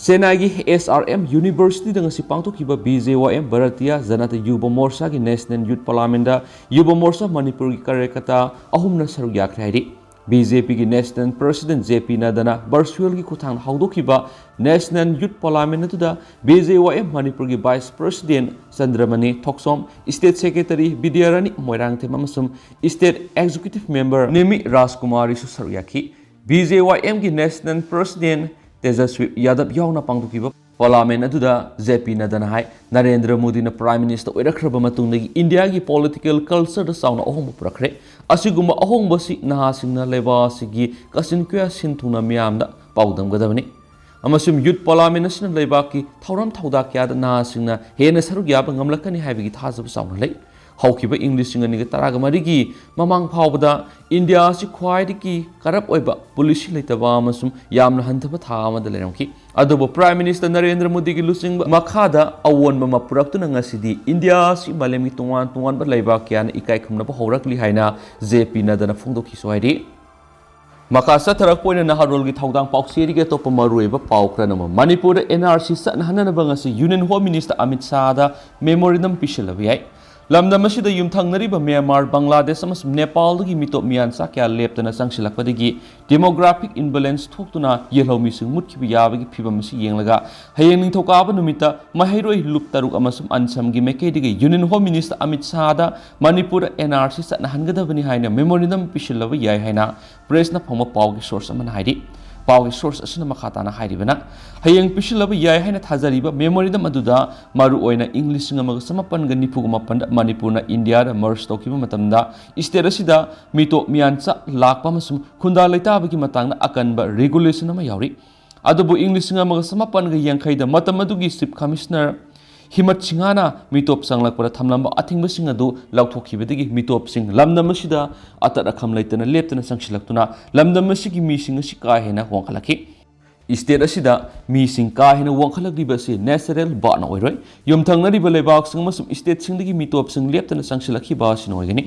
ꯆꯦꯟꯅꯥꯏꯒꯤ ꯑꯦꯁ ꯑꯥꯔ ꯑꯦꯝ ꯌꯨꯅꯤꯚꯔꯁꯤꯇꯤꯗ ꯉꯁꯤ ꯄꯥꯡꯊꯣꯛꯈꯤꯕ ꯕꯤ ꯖꯦ ꯋꯥꯏ ꯑꯦꯝ ꯚꯥꯔꯇꯤꯌ ꯖꯅꯇꯥ ꯌꯨꯕ ꯃꯣꯔꯆꯥꯒꯤ ꯅꯦꯁꯅꯦꯜ ꯌꯨꯠ ꯄꯥꯔꯂꯥꯃꯦꯟꯠꯗ ꯌꯨꯕ ꯃꯣꯔꯆꯥ ꯃꯅꯤꯄꯨꯔꯒꯤ ꯀꯥꯔꯌꯀꯔꯇꯥ ꯑꯍꯨꯝꯅ ꯁꯔꯨꯛ ꯌꯥꯈ꯭ꯔꯦ ꯍꯥꯏꯔꯤ꯫ ꯕꯤ ꯖꯦ ꯄꯤꯒꯤ ꯅꯦꯁꯅꯦꯜ ꯄ꯭ꯔꯁꯤꯗꯦꯟꯠ ꯖꯦ ꯄꯤ ꯅꯗ꯭ꯗꯥꯅ ꯚꯔꯆꯨꯋꯦꯜꯒꯤ ꯈꯨꯠꯊꯥꯡꯗ ꯍꯧꯗꯣꯛꯈꯤꯕ ꯅꯦꯁꯅꯦꯜ ꯌꯨꯠ ꯄꯥꯔꯂꯥꯃꯦꯟꯠ ꯑꯗꯨꯗ ꯕꯤ ꯖꯦ ꯋꯥꯏ ꯑꯦꯝ ꯃꯅꯤꯄꯨꯔꯒꯤ ꯚꯥꯏꯁ ꯄ꯭ꯔꯁꯤꯗꯦꯟꯠ ꯆꯟꯗ꯭ꯔꯃꯅꯤ ꯊꯣꯛꯆꯣꯝ, ꯁ꯭ꯇꯦꯠ ꯁꯦꯀ꯭ꯔꯦꯇꯔꯤ ꯕꯤꯗ꯭ꯌꯥꯔꯥꯅꯤ ꯃꯣꯏꯔꯥꯡꯊꯦꯝ ꯑꯃꯁꯨꯡ ꯁ꯭ꯇꯦꯠ ꯑꯦꯛꯖꯤꯀ꯭ꯌꯨꯇꯤꯚ ꯃꯦꯝꯕꯔ ꯅꯤꯃꯤ ꯔꯥꯖꯀꯨꯃꯥꯔꯤꯁꯨ ꯁꯔꯨꯛ ꯌꯥꯈꯤ꯫ ꯕꯤ ꯖꯦ ꯋꯥꯏ ꯑꯦꯝꯒꯤ ꯅꯦꯁꯅꯦꯜ ꯄ꯭ꯔꯁꯤꯗꯦꯟꯠ ꯇꯦꯖꯁ꯭ꯋꯤ ꯌꯥꯗꯕ ꯌꯥꯎꯅ ꯄꯥꯡꯊꯣꯛꯈꯤꯕ ꯄꯥꯔꯂꯥꯃꯦꯟꯠ ꯑꯗꯨꯗ ꯖꯦ ꯄꯤ ꯅꯗ꯭ꯗꯥꯅ ꯍꯥꯏ, ꯅꯔꯦꯟꯗ꯭ꯔ ꯃꯣꯗꯤꯅ ꯄ꯭ꯔꯥꯏꯝ ꯃꯤꯅꯤꯁꯇꯔ ꯑꯣꯏꯔꯛꯈ꯭ꯔꯕ ꯃꯇꯨꯡꯗꯒꯤ ꯏꯟꯗꯤꯌꯥꯒꯤ ꯄꯣꯂꯤꯇꯤꯀꯦꯜ ꯀꯜꯆꯔꯗ ꯆꯥꯎꯅ ꯑꯍꯣꯡꯕ ꯄꯨꯔꯛꯈ꯭ꯔꯦ꯫ ꯑꯁꯤꯒꯨꯝꯕ ꯑꯍꯣꯡꯕ ꯑꯁꯤ ꯅꯍꯥꯁꯤꯡꯅ ꯂꯩꯕꯥꯛ ꯑꯁꯤꯒꯤ ꯀꯥꯆꯤꯟ ꯀꯣꯌꯥ ꯁꯤꯟ ꯊꯨꯡꯅ ꯃꯤꯌꯥꯝꯗ ꯄꯥꯎꯗꯝꯒꯗꯕꯅꯤ꯫ ꯑꯃꯁꯨꯡ ꯌꯨꯠ ꯄꯥꯔꯂꯥꯃꯦꯟꯠ ꯑꯁꯤꯅ ꯂꯩꯕꯥꯛꯀꯤ ꯊꯧꯔꯝ ꯊꯧꯗꯥ ꯀꯌꯥꯗ ꯅꯍꯥꯁꯤꯡꯅ ꯍꯦꯟꯅ ꯁꯔꯨꯛ ꯌꯥꯕ ꯉꯝꯂꯛꯀꯅꯤ ꯍꯥꯏꯕꯒꯤ ꯊꯥꯖꯕ ꯆꯥꯎꯅ ꯂꯩ꯫ ꯍꯧꯈꯤꯕ ꯏꯪ ꯂꯤꯁꯤꯡ ꯑꯅꯤꯒ ꯇꯔꯥꯒ ꯃꯔꯤꯒꯤ ꯃꯃꯥꯡ ꯐꯥꯎꯕꯗ ꯏꯟꯗꯤꯌꯥ ꯑꯁꯤ ꯈ꯭ꯋꯥꯏꯗꯒꯤ ꯀꯔꯞ ꯑꯣꯏꯕ, ꯄꯣꯂꯤꯁꯤ ꯂꯩꯇꯕ ꯑꯃꯁꯨꯡ ꯌꯥꯝꯅ ꯍꯟꯊꯕ ꯊꯥꯛ ꯑꯃꯗ ꯂꯩꯔꯝꯈꯤ꯫ ꯑꯗꯨꯕꯨ ꯄ꯭ꯔꯥꯏꯝ ꯃꯤꯅꯤꯁꯇꯔ ꯅꯔꯦꯟꯗ꯭ꯔ ꯃꯣꯗꯤꯒꯤ ꯂꯨꯆꯤꯡꯕ ꯃꯈꯥꯗ ꯑꯑꯣꯟꯕ ꯑꯃ ꯄꯨꯔꯛꯇꯨꯅ ꯉꯁꯤꯗꯤ ꯏꯟꯗꯤꯌꯥ ꯑꯁꯤ ꯃꯥꯂꯦꯝꯒꯤ ꯇꯣꯉꯥꯟ ꯇꯣꯉꯥꯟꯕ ꯂꯩꯕꯥꯛ ꯀꯌꯥꯅ ꯏꯀꯥꯏ ꯈꯨꯝꯅꯕ ꯍꯧꯔꯛꯂꯤ ꯍꯥꯏꯅ ꯖꯦ ꯄꯤ ꯅꯗ꯭ꯗꯥꯅ ꯐꯣꯡꯗꯣꯛꯈꯤꯁꯨ ꯍꯥꯏꯔꯤ꯫ ꯃꯈꯥ ꯆꯠꯊꯔꯛꯄ ꯑꯣꯏꯅ ꯅꯍꯥꯔꯣꯜꯒꯤ ꯊꯧꯗꯥꯡ ꯄꯥꯎꯆꯦꯔꯤꯒꯤ ꯑꯇꯣꯞꯄ ꯃꯔꯨꯑꯣꯏꯕ ꯄꯥꯎ ꯈꯔꯅ ꯑꯃ, ꯃꯅꯤꯄꯨꯔꯗ ꯑꯦꯟ ꯑꯥꯔ ꯁꯤ ꯆꯠꯅꯍꯟꯅꯅꯕ ꯉꯁꯤ ꯌꯨꯅꯤꯌꯟ ꯍꯣꯝ ꯃꯤꯅꯤꯁꯇꯔ ꯑꯃꯤꯠ ꯁꯥꯍꯗ ꯃꯦꯃꯣꯔꯦꯟꯗꯝ ꯄꯤꯁꯤꯜꯂꯕ ꯌꯥꯏ꯫ ꯂꯝꯗꯝ ꯑꯁꯤꯗ ꯌꯨꯝꯊꯪꯅꯔꯤꯕ ꯃ꯭ꯌꯥꯟꯃꯥꯔ, ꯕꯪꯒ꯭ꯂꯥꯗꯦꯁ ꯑꯃꯁꯨꯡ ꯅꯦꯄꯥꯜꯗꯒꯤ ꯃꯤꯇꯣꯞ ꯃꯤꯌꯥꯟꯆꯥ ꯀꯌꯥ ꯂꯦꯞꯇꯅ ꯆꯪꯁꯤꯜꯂꯛꯄꯗꯒꯤ demographic imbalance ꯊꯣꯛꯇꯨꯅ ꯌꯦꯜꯍꯧꯃꯤꯁꯤꯡ ꯃꯨꯠꯈꯤꯕ ꯌꯥꯕꯒꯤ ꯐꯤꯚꯝ ꯑꯁꯤ ꯌꯦꯡꯂꯒ ꯍꯌꯦꯡ ꯅꯤꯡꯊꯧꯀꯥꯕ ꯅꯨꯃꯤꯠꯇ ꯃꯍꯩꯔꯣꯏ ꯂꯨꯞ ꯇꯔꯨꯛ ꯑꯃꯁꯨꯡ ꯑꯟꯁꯝꯒꯤ ꯃꯥꯏꯀꯩꯗꯒꯤ Union Home Minister ꯑꯃꯤꯠ ꯁꯥꯍꯗ ꯃꯅꯤꯄꯨꯔꯗ N R C ꯆꯠꯅꯍꯟꯒꯗꯕꯅꯤ ꯍꯥꯏꯅ memorandum ꯄꯤꯁꯤꯜꯂꯕ ꯌꯥꯏ ꯍꯥꯏꯅ pressꯅ ꯐꯪꯕ ꯄꯥꯎꯒꯤ source ꯑꯃꯅ ꯍꯥꯏꯔꯤ꯫ ꯄꯥꯎꯒꯤ source ꯑꯁꯤꯅ ꯃꯈꯥ ꯇꯥꯅ ꯍꯥꯏꯔꯤꯕꯅ, ꯍꯌꯦꯡ ꯄꯤꯁꯤꯜꯂꯕ ꯌꯥꯏ ꯍꯥꯏꯅ ꯊꯥꯖꯔꯤꯕ memorandum ꯑꯗꯨꯗ ꯃꯔꯨꯑꯣꯏꯅ ꯏꯪ ꯂꯤꯁꯤꯡ ꯑꯃꯒ ꯆꯃꯥꯄꯟꯒ ꯅꯤꯐꯨꯒ ꯃꯥꯄꯟꯗ ꯃꯅꯤꯄꯨꯔꯅ ꯏꯟꯗꯤꯌꯥꯗ merge ꯇꯧꯈꯤꯕ ꯃꯇꯝꯗ state ꯑꯁꯤꯗ ꯃꯤꯇꯣꯞ ꯃꯤꯌꯥꯟꯆꯥ ꯂꯥꯛꯄ ꯑꯃꯁꯨꯡ ꯈꯨꯟꯗꯥ ꯂꯩꯇꯥꯕꯒꯤ ꯃꯇꯥꯡꯗ ꯑꯀꯟꯕ regulation ꯑꯃ ꯌꯥꯎꯔꯤ꯫ ꯑꯗꯨꯕꯨ ꯏꯪ ꯂꯤꯁꯤꯡ ꯑꯃꯒ ꯆꯃꯥꯄꯟꯒ ꯌꯥꯡꯈꯩꯗ ꯃꯇꯝ ꯑꯗꯨꯒꯤ Chief Commissioner ꯍꯤꯃꯠ ꯁꯤꯡꯍꯅ ꯃꯤꯇꯣꯞ ꯆꯪꯂꯛꯄꯗ ꯊꯝꯂꯝꯕ ꯑꯊꯤꯡꯕꯁꯤꯡ ꯑꯗꯨ ꯂꯧꯊꯣꯛꯈꯤꯕꯗꯒꯤ ꯃꯤꯇꯣꯞꯁꯤꯡ ꯂꯝꯗꯝ ꯑꯁꯤꯗ ꯑꯇꯠ ꯑꯈꯝ ꯂꯩꯇꯅ ꯂꯦꯞꯇꯅ ꯆꯪꯁꯤꯜꯂꯛꯇꯨꯅ ꯂꯝꯗꯝ ꯑꯁꯤꯒꯤ ꯃꯤꯁꯤꯡ ꯑꯁꯤ ꯀꯥ ꯍꯦꯟꯅ ꯋꯥꯡꯈꯠꯂꯛꯈꯤ꯫ State ꯑꯁꯤꯗ ꯃꯤꯁꯤꯡ ꯀꯥ ꯍꯦꯟꯅ ꯋꯥꯡꯈꯠꯂꯛꯂꯤꯕ ꯑꯁꯤ natural birthꯅ ꯑꯣꯏꯔꯣꯏ꯫ ꯌꯨꯝꯊꯪꯅꯔꯤꯕ ꯂꯩꯕꯥꯛꯁꯤꯡ ꯑꯃꯁꯨꯡ stateꯁꯤꯡꯗꯒꯤ ꯃꯤꯇꯣꯞꯁꯤꯡ ꯂꯦꯞꯇꯅ ꯆꯪꯁꯤꯜꯂꯛꯈꯤꯕ ꯑꯁꯤꯅ ꯑꯣꯏꯒꯅꯤ꯫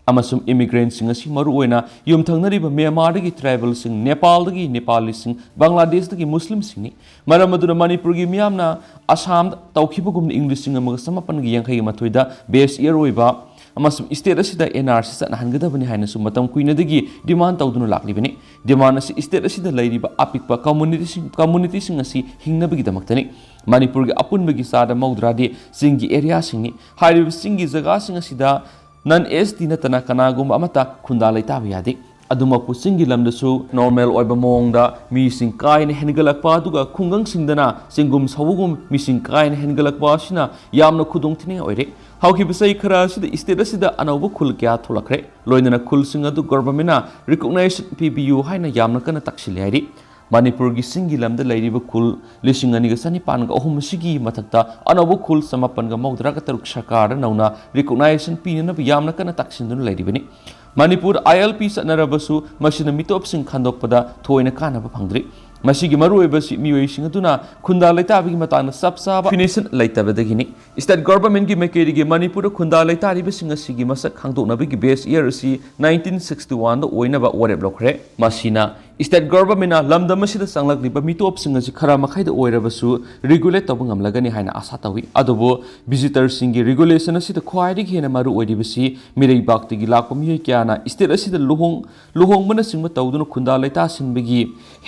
ꯑꯃꯁꯨꯡ immigrantꯁꯤꯡ ꯑꯁꯤ ꯃꯔꯨꯑꯣꯏꯅ ꯌꯨꯝꯊꯪꯅꯔꯤꯕ ꯃ꯭ꯌꯥꯟꯃꯥꯔꯗꯒꯤ tribalꯁꯤꯡ, ꯅꯦꯄꯥꯜꯗꯒꯤ ꯅꯦꯄꯥꯂꯤꯁꯤꯡ, ꯕꯪꯒ꯭ꯂꯥꯗꯦꯁꯇꯒꯤ ꯃꯨꯁꯂꯤꯝꯁꯤꯡꯅꯤ꯫ ꯃꯔꯝ ꯑꯗꯨꯅ ꯃꯅꯤꯄꯨꯔꯒꯤ ꯃꯤꯌꯥꯝꯅ ꯑꯁꯥꯝꯗ ꯇꯧꯈꯤꯕꯒꯨꯝꯅ ꯏꯪ ꯂꯤꯁꯤꯡ ꯑꯃꯒ ꯆꯃꯥꯄꯟꯒ ꯌꯥꯡꯈꯩꯒ ꯃꯥꯊꯣꯏꯗ base year ꯑꯣꯏꯕ ꯑꯃꯁꯨꯡ state ꯑꯁꯤꯗ N R C ꯆꯠꯅꯍꯟꯒꯗꯕꯅꯤ ꯍꯥꯏꯅꯁꯨ ꯃꯇꯝ ꯀꯨꯏꯅꯗꯒꯤ demand ꯇꯧꯗꯨꯅ ꯂꯥꯛꯂꯤꯕꯅꯤ꯫ Demand ꯑꯁꯤ state ꯑꯁꯤꯗ ꯂꯩꯔꯤꯕ ꯑꯄꯤꯛꯄ communityꯁꯤꯡ, communityꯁꯤꯡ ꯑꯁꯤ ꯍꯤꯡꯅꯕꯒꯤꯗꯃꯛꯇꯅꯤ꯫ ꯃꯅꯤꯄꯨꯔꯒꯤ ꯑꯄꯨꯟꯕꯒꯤ ꯆꯥꯗ ꯃꯧꯗ꯭ꯔꯥꯗꯤ ꯆꯤꯡꯒꯤ areaꯁꯤꯡꯅꯤ꯫ ꯍꯥꯏꯔꯤꯕ ꯆꯤꯡꯒꯤ ꯖꯒꯥꯁꯤꯡ ꯑꯁꯤꯗ non S T ꯅꯠꯇꯅ ꯀꯅꯥꯒꯨꯝꯕ ꯑꯃꯠꯇ ꯈꯨꯟꯗꯥ ꯂꯩꯇꯥꯕ ꯌꯥꯗꯦ꯫ ꯑꯗꯨꯃꯛꯄꯨ ꯆꯤꯡꯒꯤ ꯂꯝꯗꯁꯨ normal ꯑꯣꯏꯕ ꯃꯑꯣꯡꯗ ꯃꯤꯁꯤꯡ ꯀꯥ ꯍꯦꯟꯅ ꯍꯦꯟꯒꯠꯂꯛꯄ, ꯑꯗꯨꯒ ꯈꯨꯡꯒꯪꯁꯤꯡꯗꯅ ꯆꯤꯡꯒꯨꯝ ꯁꯥꯎꯕꯒꯨꯝ ꯃꯤꯁꯤꯡ ꯀꯥ ꯍꯦꯟꯅ ꯍꯦꯟꯒꯠꯂꯛꯄ ꯑꯁꯤꯅ ꯌꯥꯝꯅ ꯈꯨꯗꯣꯡꯊꯤꯅꯤꯡꯉꯥꯏ ꯑꯣꯏꯔꯦ꯫ ꯍꯧꯈꯤꯕ ꯆꯍꯤ ꯈꯔ ꯑꯁꯤꯗ state ꯑꯁꯤꯗ ꯑꯅꯧꯕ ꯈꯨꯜ ꯀꯌꯥ ꯊꯣꯛꯂꯛꯈ꯭ꯔꯦ꯫ ꯂꯣꯏꯅꯅ ꯈꯨꯜꯁꯤꯡ ꯑꯗꯨ governmentꯅ recognition ꯄꯤꯕꯤꯌꯨ ꯍꯥꯏꯅ ꯌꯥꯝꯅ ꯀꯟꯅ ꯇꯛꯁꯤꯜꯂꯤ ꯍꯥꯏꯔꯤ꯫ ꯃꯅꯤꯄꯨꯔꯒꯤ ꯆꯤꯡꯒꯤ ꯂꯝꯗ ꯂꯩꯔꯤꯕ ꯈꯨꯜ ꯂꯤꯁꯤꯡ ꯑꯅꯤꯒ ꯆꯅꯤꯄꯥꯟꯒ ꯑꯍꯨꯝ ꯑꯁꯤꯒꯤ ꯃꯊꯛꯇ ꯑꯅꯧꯕ ꯈꯨꯜ ꯆꯃꯥꯄꯟꯒ ꯃꯧꯗ꯭ꯔꯥꯒ ꯇꯔꯨꯛ ꯁꯔꯀꯥꯔꯗ ꯅꯧꯅ recognition ꯄꯤꯅꯅꯕ ꯌꯥꯝꯅ ꯀꯟꯅ ꯇꯛꯁꯤꯟꯗꯨꯅ ꯂꯩꯔꯤꯕꯅꯤ꯫ ꯃꯅꯤꯄꯨꯔ I L P ꯆꯠꯅꯔꯕꯁꯨ ꯃꯁꯤꯅ ꯃꯤꯇꯣꯞꯁꯤꯡ ꯈꯟꯗꯣꯛꯄꯗ ꯊꯣꯏꯅ ꯀꯥꯟꯅꯕ ꯐꯪꯗ꯭ꯔꯤ꯫ ꯃꯁꯤꯒꯤ ꯃꯔꯨꯑꯣꯏꯕꯁꯤ ꯃꯤꯑꯣꯏꯁꯤꯡ ꯑꯗꯨꯅ ꯈꯨꯟꯗꯥ ꯂꯩꯇꯥꯕꯒꯤ ꯃꯇꯥꯡꯗ ꯆꯞ ꯆꯥꯕ definition ꯂꯩꯇꯕꯗꯒꯤꯅꯤ꯫ State governmentꯀꯤ ꯃꯥꯏꯀꯩꯗꯒꯤ ꯃꯅꯤꯄꯨꯔꯗ ꯈꯨꯟꯗꯥ ꯂꯩꯇꯥꯔꯤꯕꯁꯤꯡ ꯑꯁꯤꯒꯤ ꯃꯁꯛ ꯈꯪꯗꯣꯛꯅꯕꯒꯤ base year ꯑꯁꯤ nineteen sixty oneꯗ ꯑꯣꯏꯅꯕ ꯋꯥꯔꯦꯞ ꯂꯧꯈ꯭ꯔꯦ꯫ ꯃꯁꯤꯅ State government ꯂꯝꯗꯝ ꯑꯁꯤꯗ ꯆꯪꯂꯛꯂꯤꯕ ꯃꯤꯇꯣꯞꯁꯤꯡ ꯑꯁꯤ ꯈꯔ ꯃꯈꯩꯗ ꯑꯣꯏꯔꯕꯁꯨ regulate ꯇꯧꯕ ꯉꯝꯂꯒꯅꯤ ꯍꯥꯏꯅ ꯑꯥꯁꯥ ꯇꯧꯏ꯫ ꯑꯗꯨꯕꯨ visitor ꯁꯤꯡꯒꯤ regulation ꯑꯁꯤꯗ ꯈ꯭ꯋꯥꯏꯗꯒꯤ ꯍꯦꯟꯅ ꯃꯔꯨ ꯑꯣꯏꯔꯤꯕꯁꯤ ꯃꯤꯔꯩꯕꯥꯛꯇꯒꯤ ꯂꯥꯛꯄ ꯃꯤꯑꯣꯏ ꯀꯌꯥꯅ state ꯑꯁꯤꯗ ꯂꯨꯍꯣꯡ ꯂꯨꯍꯣꯡꯕꯅꯆꯤꯡꯕ ꯇꯧꯗꯨꯅ ꯈꯨꯟꯗꯥ ꯂꯩꯇꯥꯁꯤꯟꯕꯒꯤ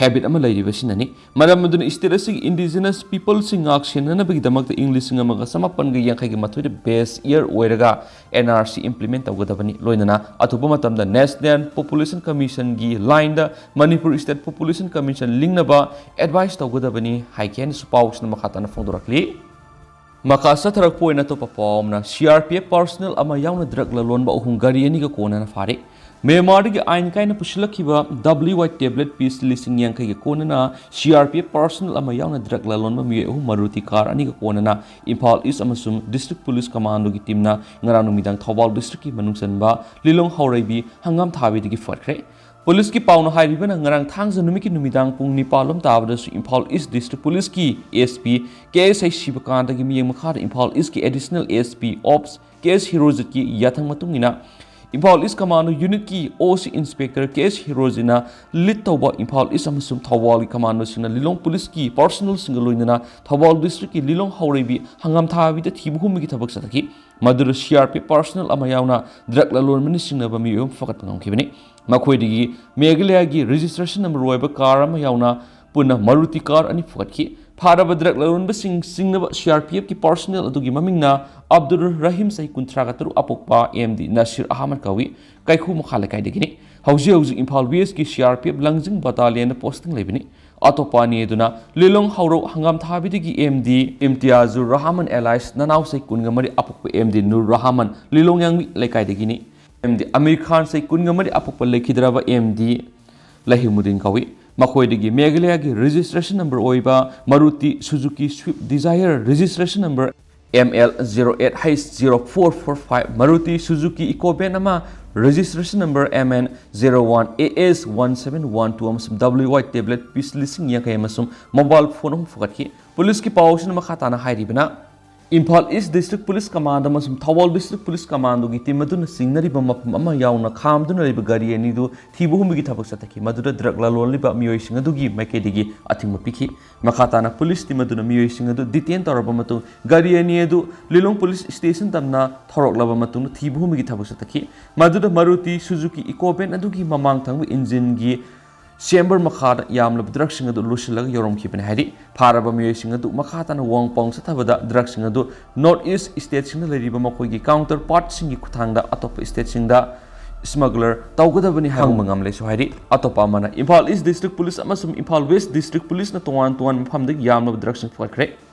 habit ꯑꯃ ꯂꯩꯔꯤꯕꯁꯤꯅꯅꯤ꯫ ꯃꯔꯝ ꯑꯗꯨꯅ state ꯑꯁꯤꯒꯤ indigenous people ꯁꯤꯡ ꯉꯥꯛ ꯁꯦꯟꯅꯅꯕꯒꯤꯗꯃꯛꯇ ꯏꯪ ꯂꯤꯁꯤꯡ ꯑꯃꯒ ꯆꯃꯥꯄꯟꯒ ꯌꯥꯡꯈꯩꯒ ꯃꯥꯊꯣꯏꯗ base year ꯑꯣꯏꯔꯒ N R C implement ꯇꯧꯒꯗꯕꯅꯤ꯫ ꯂꯣꯏꯅꯅ ꯑꯊꯨꯕ ꯃꯇꯝꯗ National Population Commission ꯒꯤ line ꯗ Manipur State Population Commission ꯂꯤꯡꯅꯕ advice ꯇꯧꯒꯗꯕꯅꯤ ꯍꯥꯏꯒꯦ ꯍꯥꯏꯅꯁꯨ ꯄꯥꯎꯁꯤꯅ ꯃꯈꯥ ꯇꯥꯅ ꯐꯣꯡꯗꯣꯔꯛꯂꯤ꯫ ꯃꯈꯥ ꯆꯠꯊꯔꯛꯄ ꯑꯣꯏꯅ ꯑꯇꯣꯞꯄ ꯄꯥꯎ ꯑꯃꯅ, C R P F personnel ꯑꯃ ꯌꯥꯎꯅ drug ꯂꯂꯣꯟꯕ ꯑꯍꯨꯝ ꯒꯥꯔꯤ ꯑꯅꯤꯒ ꯀꯣꯟꯅꯅ ꯐꯥꯔꯦ꯫ ꯃ꯭ꯌꯥꯟꯃꯥꯔꯗꯒꯤ ꯑꯥꯏꯟ ꯀꯥꯏꯅ ꯄꯨꯁꯤꯜꯂꯛꯈꯤꯕ W Y tablet piece ꯂꯤꯁꯤꯡ ꯌꯥꯡꯈꯩꯒ ꯀꯣꯟꯅꯅ C R P F personnel ꯑꯃ ꯌꯥꯎꯅ drug ꯂꯂꯣꯟꯕ ꯃꯤꯑꯣꯏ ꯑꯍꯨꯝ Maruti car ꯑꯅꯤꯒ ꯀꯣꯟꯅꯅ ꯏꯝꯐꯥꯜ East ꯑꯃꯁꯨꯡ District Police Commando ꯒꯤ team ꯅ ꯉꯔꯥꯡ ꯅꯨꯃꯤꯗꯥꯡ ꯊꯧꯕꯥꯜ district ꯀꯤ ꯃꯅꯨꯡ ꯆꯟꯕ ꯂꯤꯂꯣꯡ ꯍꯥꯎꯔꯩꯕꯤ ꯍꯪꯒꯥꯝ ꯊꯥꯕꯤꯗꯒꯤ ꯐꯒꯠꯈ꯭ꯔꯦ꯫ Police ꯀꯤ ꯄꯥꯎꯅ ꯍꯥꯏꯔꯤꯕꯅ, ꯉꯔꯥꯡ ꯊꯥꯡꯖ ꯅꯨꯃꯤꯠꯀꯤ ꯅꯨꯃꯤꯗꯥꯡ ꯄꯨꯡ ꯅꯤꯄꯥꯜ ꯂꯣꯝ ꯇꯥꯕꯗꯁꯨ ꯏꯝꯐꯥꯜ East District Police ꯀꯤ S P K S I ꯁꯤꯕꯀꯥꯟꯇꯒꯤ ꯃꯤꯠꯌꯦꯡ ꯃꯈꯥꯗ ꯏꯝꯐꯥꯜ East ꯀꯤ Additional S P Ops K S ꯍꯤꯔꯣꯖꯤꯠꯀꯤ ꯌꯥꯊꯪ ꯃꯇꯨꯡ ꯏꯟꯅ ꯏꯝꯐꯥꯜ East Commando Unit ꯀꯤ O C Inspector K S ꯍꯤꯔꯣꯖꯤꯠꯅ lead ꯇꯧꯕ ꯏꯝꯐꯥꯜ East ꯑꯃꯁꯨꯡ ꯊꯧꯕꯥꯜꯒꯤ commando ꯁꯤꯡꯅ ꯂꯤꯂꯣꯡ Police ꯀꯤ personnel ꯁꯤꯡꯒ ꯂꯣꯏꯅꯅ ꯊꯧꯕꯥꯜ district ꯀꯤ ꯂꯤꯂꯣꯡ ꯍꯥꯎꯔꯩꯕꯤ ꯍꯪꯒꯥꯝ ꯊꯥꯕꯤꯗ ꯊꯤꯕ ꯍꯨꯝꯕꯒꯤ ꯊꯕꯛ ꯆꯠꯊꯈꯤ꯫ ꯃꯗꯨꯗ C R P F personnel ꯑꯃ ꯌꯥꯎꯅ drug ꯂꯂꯣꯟꯕꯅ ꯆꯤꯡꯅꯕ ꯃꯤꯑꯣꯏ ꯑꯃ ꯐꯒꯠꯄ ꯉꯝꯈꯤꯕꯅꯤ꯫ ꯃꯈꯣꯏꯗꯒꯤ ꯃꯦꯘꯥꯂꯌꯒꯤ registration number ꯑꯣꯏꯕ car ꯑꯃ ꯌꯥꯎꯅ ꯄꯨꯟꯅ Maruti car ꯑꯅꯤ ꯐꯒꯠꯈꯤ꯫ ꯐꯥꯔꯕ drug ꯂꯂꯣꯟꯕꯁꯤꯡ ꯆꯤꯡꯅꯕ C R P F ꯀꯤ personnel ꯑꯗꯨꯒꯤ ꯃꯃꯤꯡꯅ ꯑꯕꯗꯨꯜ ꯔꯍꯤꯝ, ꯆꯍꯤ ꯀꯨꯟꯊ꯭ꯔꯥꯒ ꯇꯔꯨꯛ, ꯑꯄꯣꯛꯄ M D ꯅꯁꯤꯔ ꯑꯍꯃꯗ ꯀꯧꯏ꯫ ꯀꯩꯈꯨ ꯃꯈꯥ ꯂꯩꯀꯥꯏꯗꯒꯤꯅꯤ꯫ ꯍꯧꯖꯤꯛ ꯍꯧꯖꯤꯛ ꯏꯝꯐꯥꯜ West ꯀꯤ C R P F ꯂꯪꯖꯤꯡ battalionꯗ posting ꯂꯩꯕꯅꯤ꯫ ꯑꯇꯣꯞꯄ ꯑꯅꯤ ꯑꯗꯨꯅ ꯂꯤꯂꯣꯡ ꯍꯧꯔꯧ ꯍꯪꯒꯥꯝ ꯊꯥꯕꯤꯗꯒꯤ M D ꯏꯝꯇꯤꯌꯥꯖꯨꯔ ꯔꯍꯃꯟ alias ꯅꯅꯥꯎ, ꯆꯍꯤ ꯀꯨꯟꯒ ꯃꯔꯤ, ꯑꯄꯣꯛꯄ M D ꯅꯨꯔ ꯔꯍꯃꯟ, ꯂꯤꯂꯣꯡ ꯌꯥꯡꯃꯤ ꯂꯩꯀꯥꯏꯗꯒꯤꯅꯤ꯫ M D ꯑꯃꯤꯔ ꯈꯥꯟ, ꯆꯍꯤ ꯀꯨꯟꯒ ꯃꯔꯤ, ꯑꯄꯣꯛꯄ ꯂꯩꯈꯤꯗ꯭ꯔꯕ M D ꯂꯩꯍꯤꯃꯨꯗꯤꯟ ꯀꯧꯏ꯫ ꯃꯈꯣꯏꯗꯒꯤ ꯃꯦꯘꯥꯂꯌꯒꯤ registration number ꯑꯣꯏꯕ Maruti Suzuki Swift Dzire, registration number M L zero eight H zero four four five, Maruti Suzuki Ecovan ꯑꯃ, registration number M N zero one A S one seven one two ꯑꯃꯁꯨꯡ W Y tablet piece ꯂꯤꯁꯤꯡ ꯌꯥꯡꯈꯩ ꯑꯃꯁꯨꯡ mobile phone ꯑꯍꯨꯝ ꯐꯒꯠꯈꯤ꯫ Police ꯀꯤ ꯄꯥꯎ ꯑꯁꯤꯅ ꯃꯈꯥ ꯇꯥꯅ ꯍꯥꯏꯔꯤꯕꯅ, ꯏꯝꯐꯥꯜ ꯏꯁ ꯗꯤꯁꯇ꯭ꯔꯤꯛ ꯄꯨꯂꯤꯁ ꯀꯃꯥꯟꯗ ꯑꯃꯁꯨꯡ ꯊꯧꯕꯥꯜ ꯗꯤꯁꯇ꯭ꯔꯤꯛ ꯄꯨꯂꯤꯁ ꯀꯃꯥꯟꯗꯣꯒꯤ ꯇꯤꯝ ꯑꯗꯨꯅ ꯆꯤꯡꯅꯔꯤꯕ ꯃꯐꯝ ꯑꯃ ꯌꯥꯎꯅ ꯈꯥꯝꯗꯨꯅ ꯂꯩꯕ ꯒꯥꯔꯤ ꯑꯅꯤꯗꯨ ꯊꯤꯕ ꯍꯨꯝꯕꯒꯤ ꯊꯕꯛ ꯆꯠꯊꯈꯤ꯫ ꯃꯗꯨꯗ ꯗ꯭ꯔꯒ ꯂꯂꯣꯜꯂꯤꯕ ꯃꯤꯑꯣꯏꯁꯤꯡ ꯑꯗꯨꯒꯤ ꯃꯥꯏꯀꯩꯗꯒꯤ ꯑꯊꯤꯡꯕ ꯄꯤꯈꯤ꯫ ꯃꯈꯥ ꯇꯥꯅ ꯄꯨꯂꯤꯁ ꯇꯤꯝ ꯑꯗꯨꯅ ꯃꯤꯑꯣꯏꯁꯤꯡ ꯑꯗꯨ ꯗꯤꯇꯦꯟ ꯇꯧꯔꯕ ꯃꯇꯨꯡ ꯒꯥꯔꯤ ꯑꯅꯤ ꯑꯗꯨ ꯂꯤꯂꯣꯡ ꯄꯨꯂꯤꯁ ꯁ꯭ꯇꯦꯁꯟ ꯇꯝꯅ ꯊꯧꯔꯛꯂꯕ ꯃꯇꯨꯡꯗ ꯊꯤꯕ ꯍꯨꯝꯕꯒꯤ ꯊꯕꯛ ꯆꯠꯊꯈꯤ꯫ ꯃꯗꯨꯗ ꯃꯔꯨꯇꯤ ꯁꯨꯖꯨꯀꯤ ꯏꯀꯣ ꯚꯦꯟ ꯑꯗꯨꯒꯤ ꯃꯃꯥꯡ ꯊꯪꯕ ꯏꯟꯖꯤꯟꯒꯤ ꯆꯦꯝꯕꯔ ꯃꯈꯥꯗ ꯌꯥꯝꯂꯕ ꯗ꯭ꯔꯒꯁꯤꯡ ꯑꯗꯨ ꯂꯣꯠꯁꯤꯜꯂꯒ ꯌꯧꯔꯝꯈꯤꯕꯅꯤ ꯍꯥꯏꯔꯤ꯫ ꯐꯥꯔꯕ ꯃꯤꯑꯣꯏꯁꯤꯡ ꯑꯗꯨ ꯃꯈꯥ ꯇꯥꯅ ꯋꯥꯡ ꯄꯥꯎ ꯆꯠꯊꯕꯗ ꯗ꯭ꯔꯒꯁꯤꯡ ꯑꯗꯨ ꯅꯣꯔꯠ ꯏꯁ ꯁ꯭ꯇꯦꯠꯁꯤꯡꯗ ꯂꯩꯔꯤꯕ ꯃꯈꯣꯏꯒꯤ ꯀꯥꯎꯟꯇꯔ ꯄꯥꯔꯠꯁꯤꯡꯒꯤ ꯈꯨꯠꯊꯥꯡꯗ ꯑꯇꯣꯞꯄ ꯁ꯭ꯇꯦꯠꯁꯤꯡꯗ ꯁ꯭ꯃꯒꯂꯔ ꯇꯧꯒꯗꯕꯅꯤ ꯍꯥꯏꯕ ꯍꯪꯕ ꯉꯝꯂꯦꯁꯨ ꯍꯥꯏꯔꯤ꯫ ꯑꯇꯣꯞꯄ ꯑꯃꯅ ꯏꯝꯐꯥꯜ ꯏꯁ ꯗꯤꯁꯇ꯭ꯔꯤꯛ ꯄꯨꯂꯤꯁ ꯑꯃꯁꯨꯡ ꯏꯝꯐꯥꯜ ꯋꯦꯁ ꯗꯤꯁꯇ꯭ꯔꯤꯛ ꯄꯨꯂꯤꯁꯅ ꯇꯣꯉꯥꯟ ꯇꯣꯉꯥꯟꯕ ꯃꯐꯝꯗꯒꯤ ꯌꯥꯝꯂꯕ ꯗ꯭ꯔꯒꯁꯤꯡ ꯐꯒꯠꯈ꯭ꯔꯦ꯫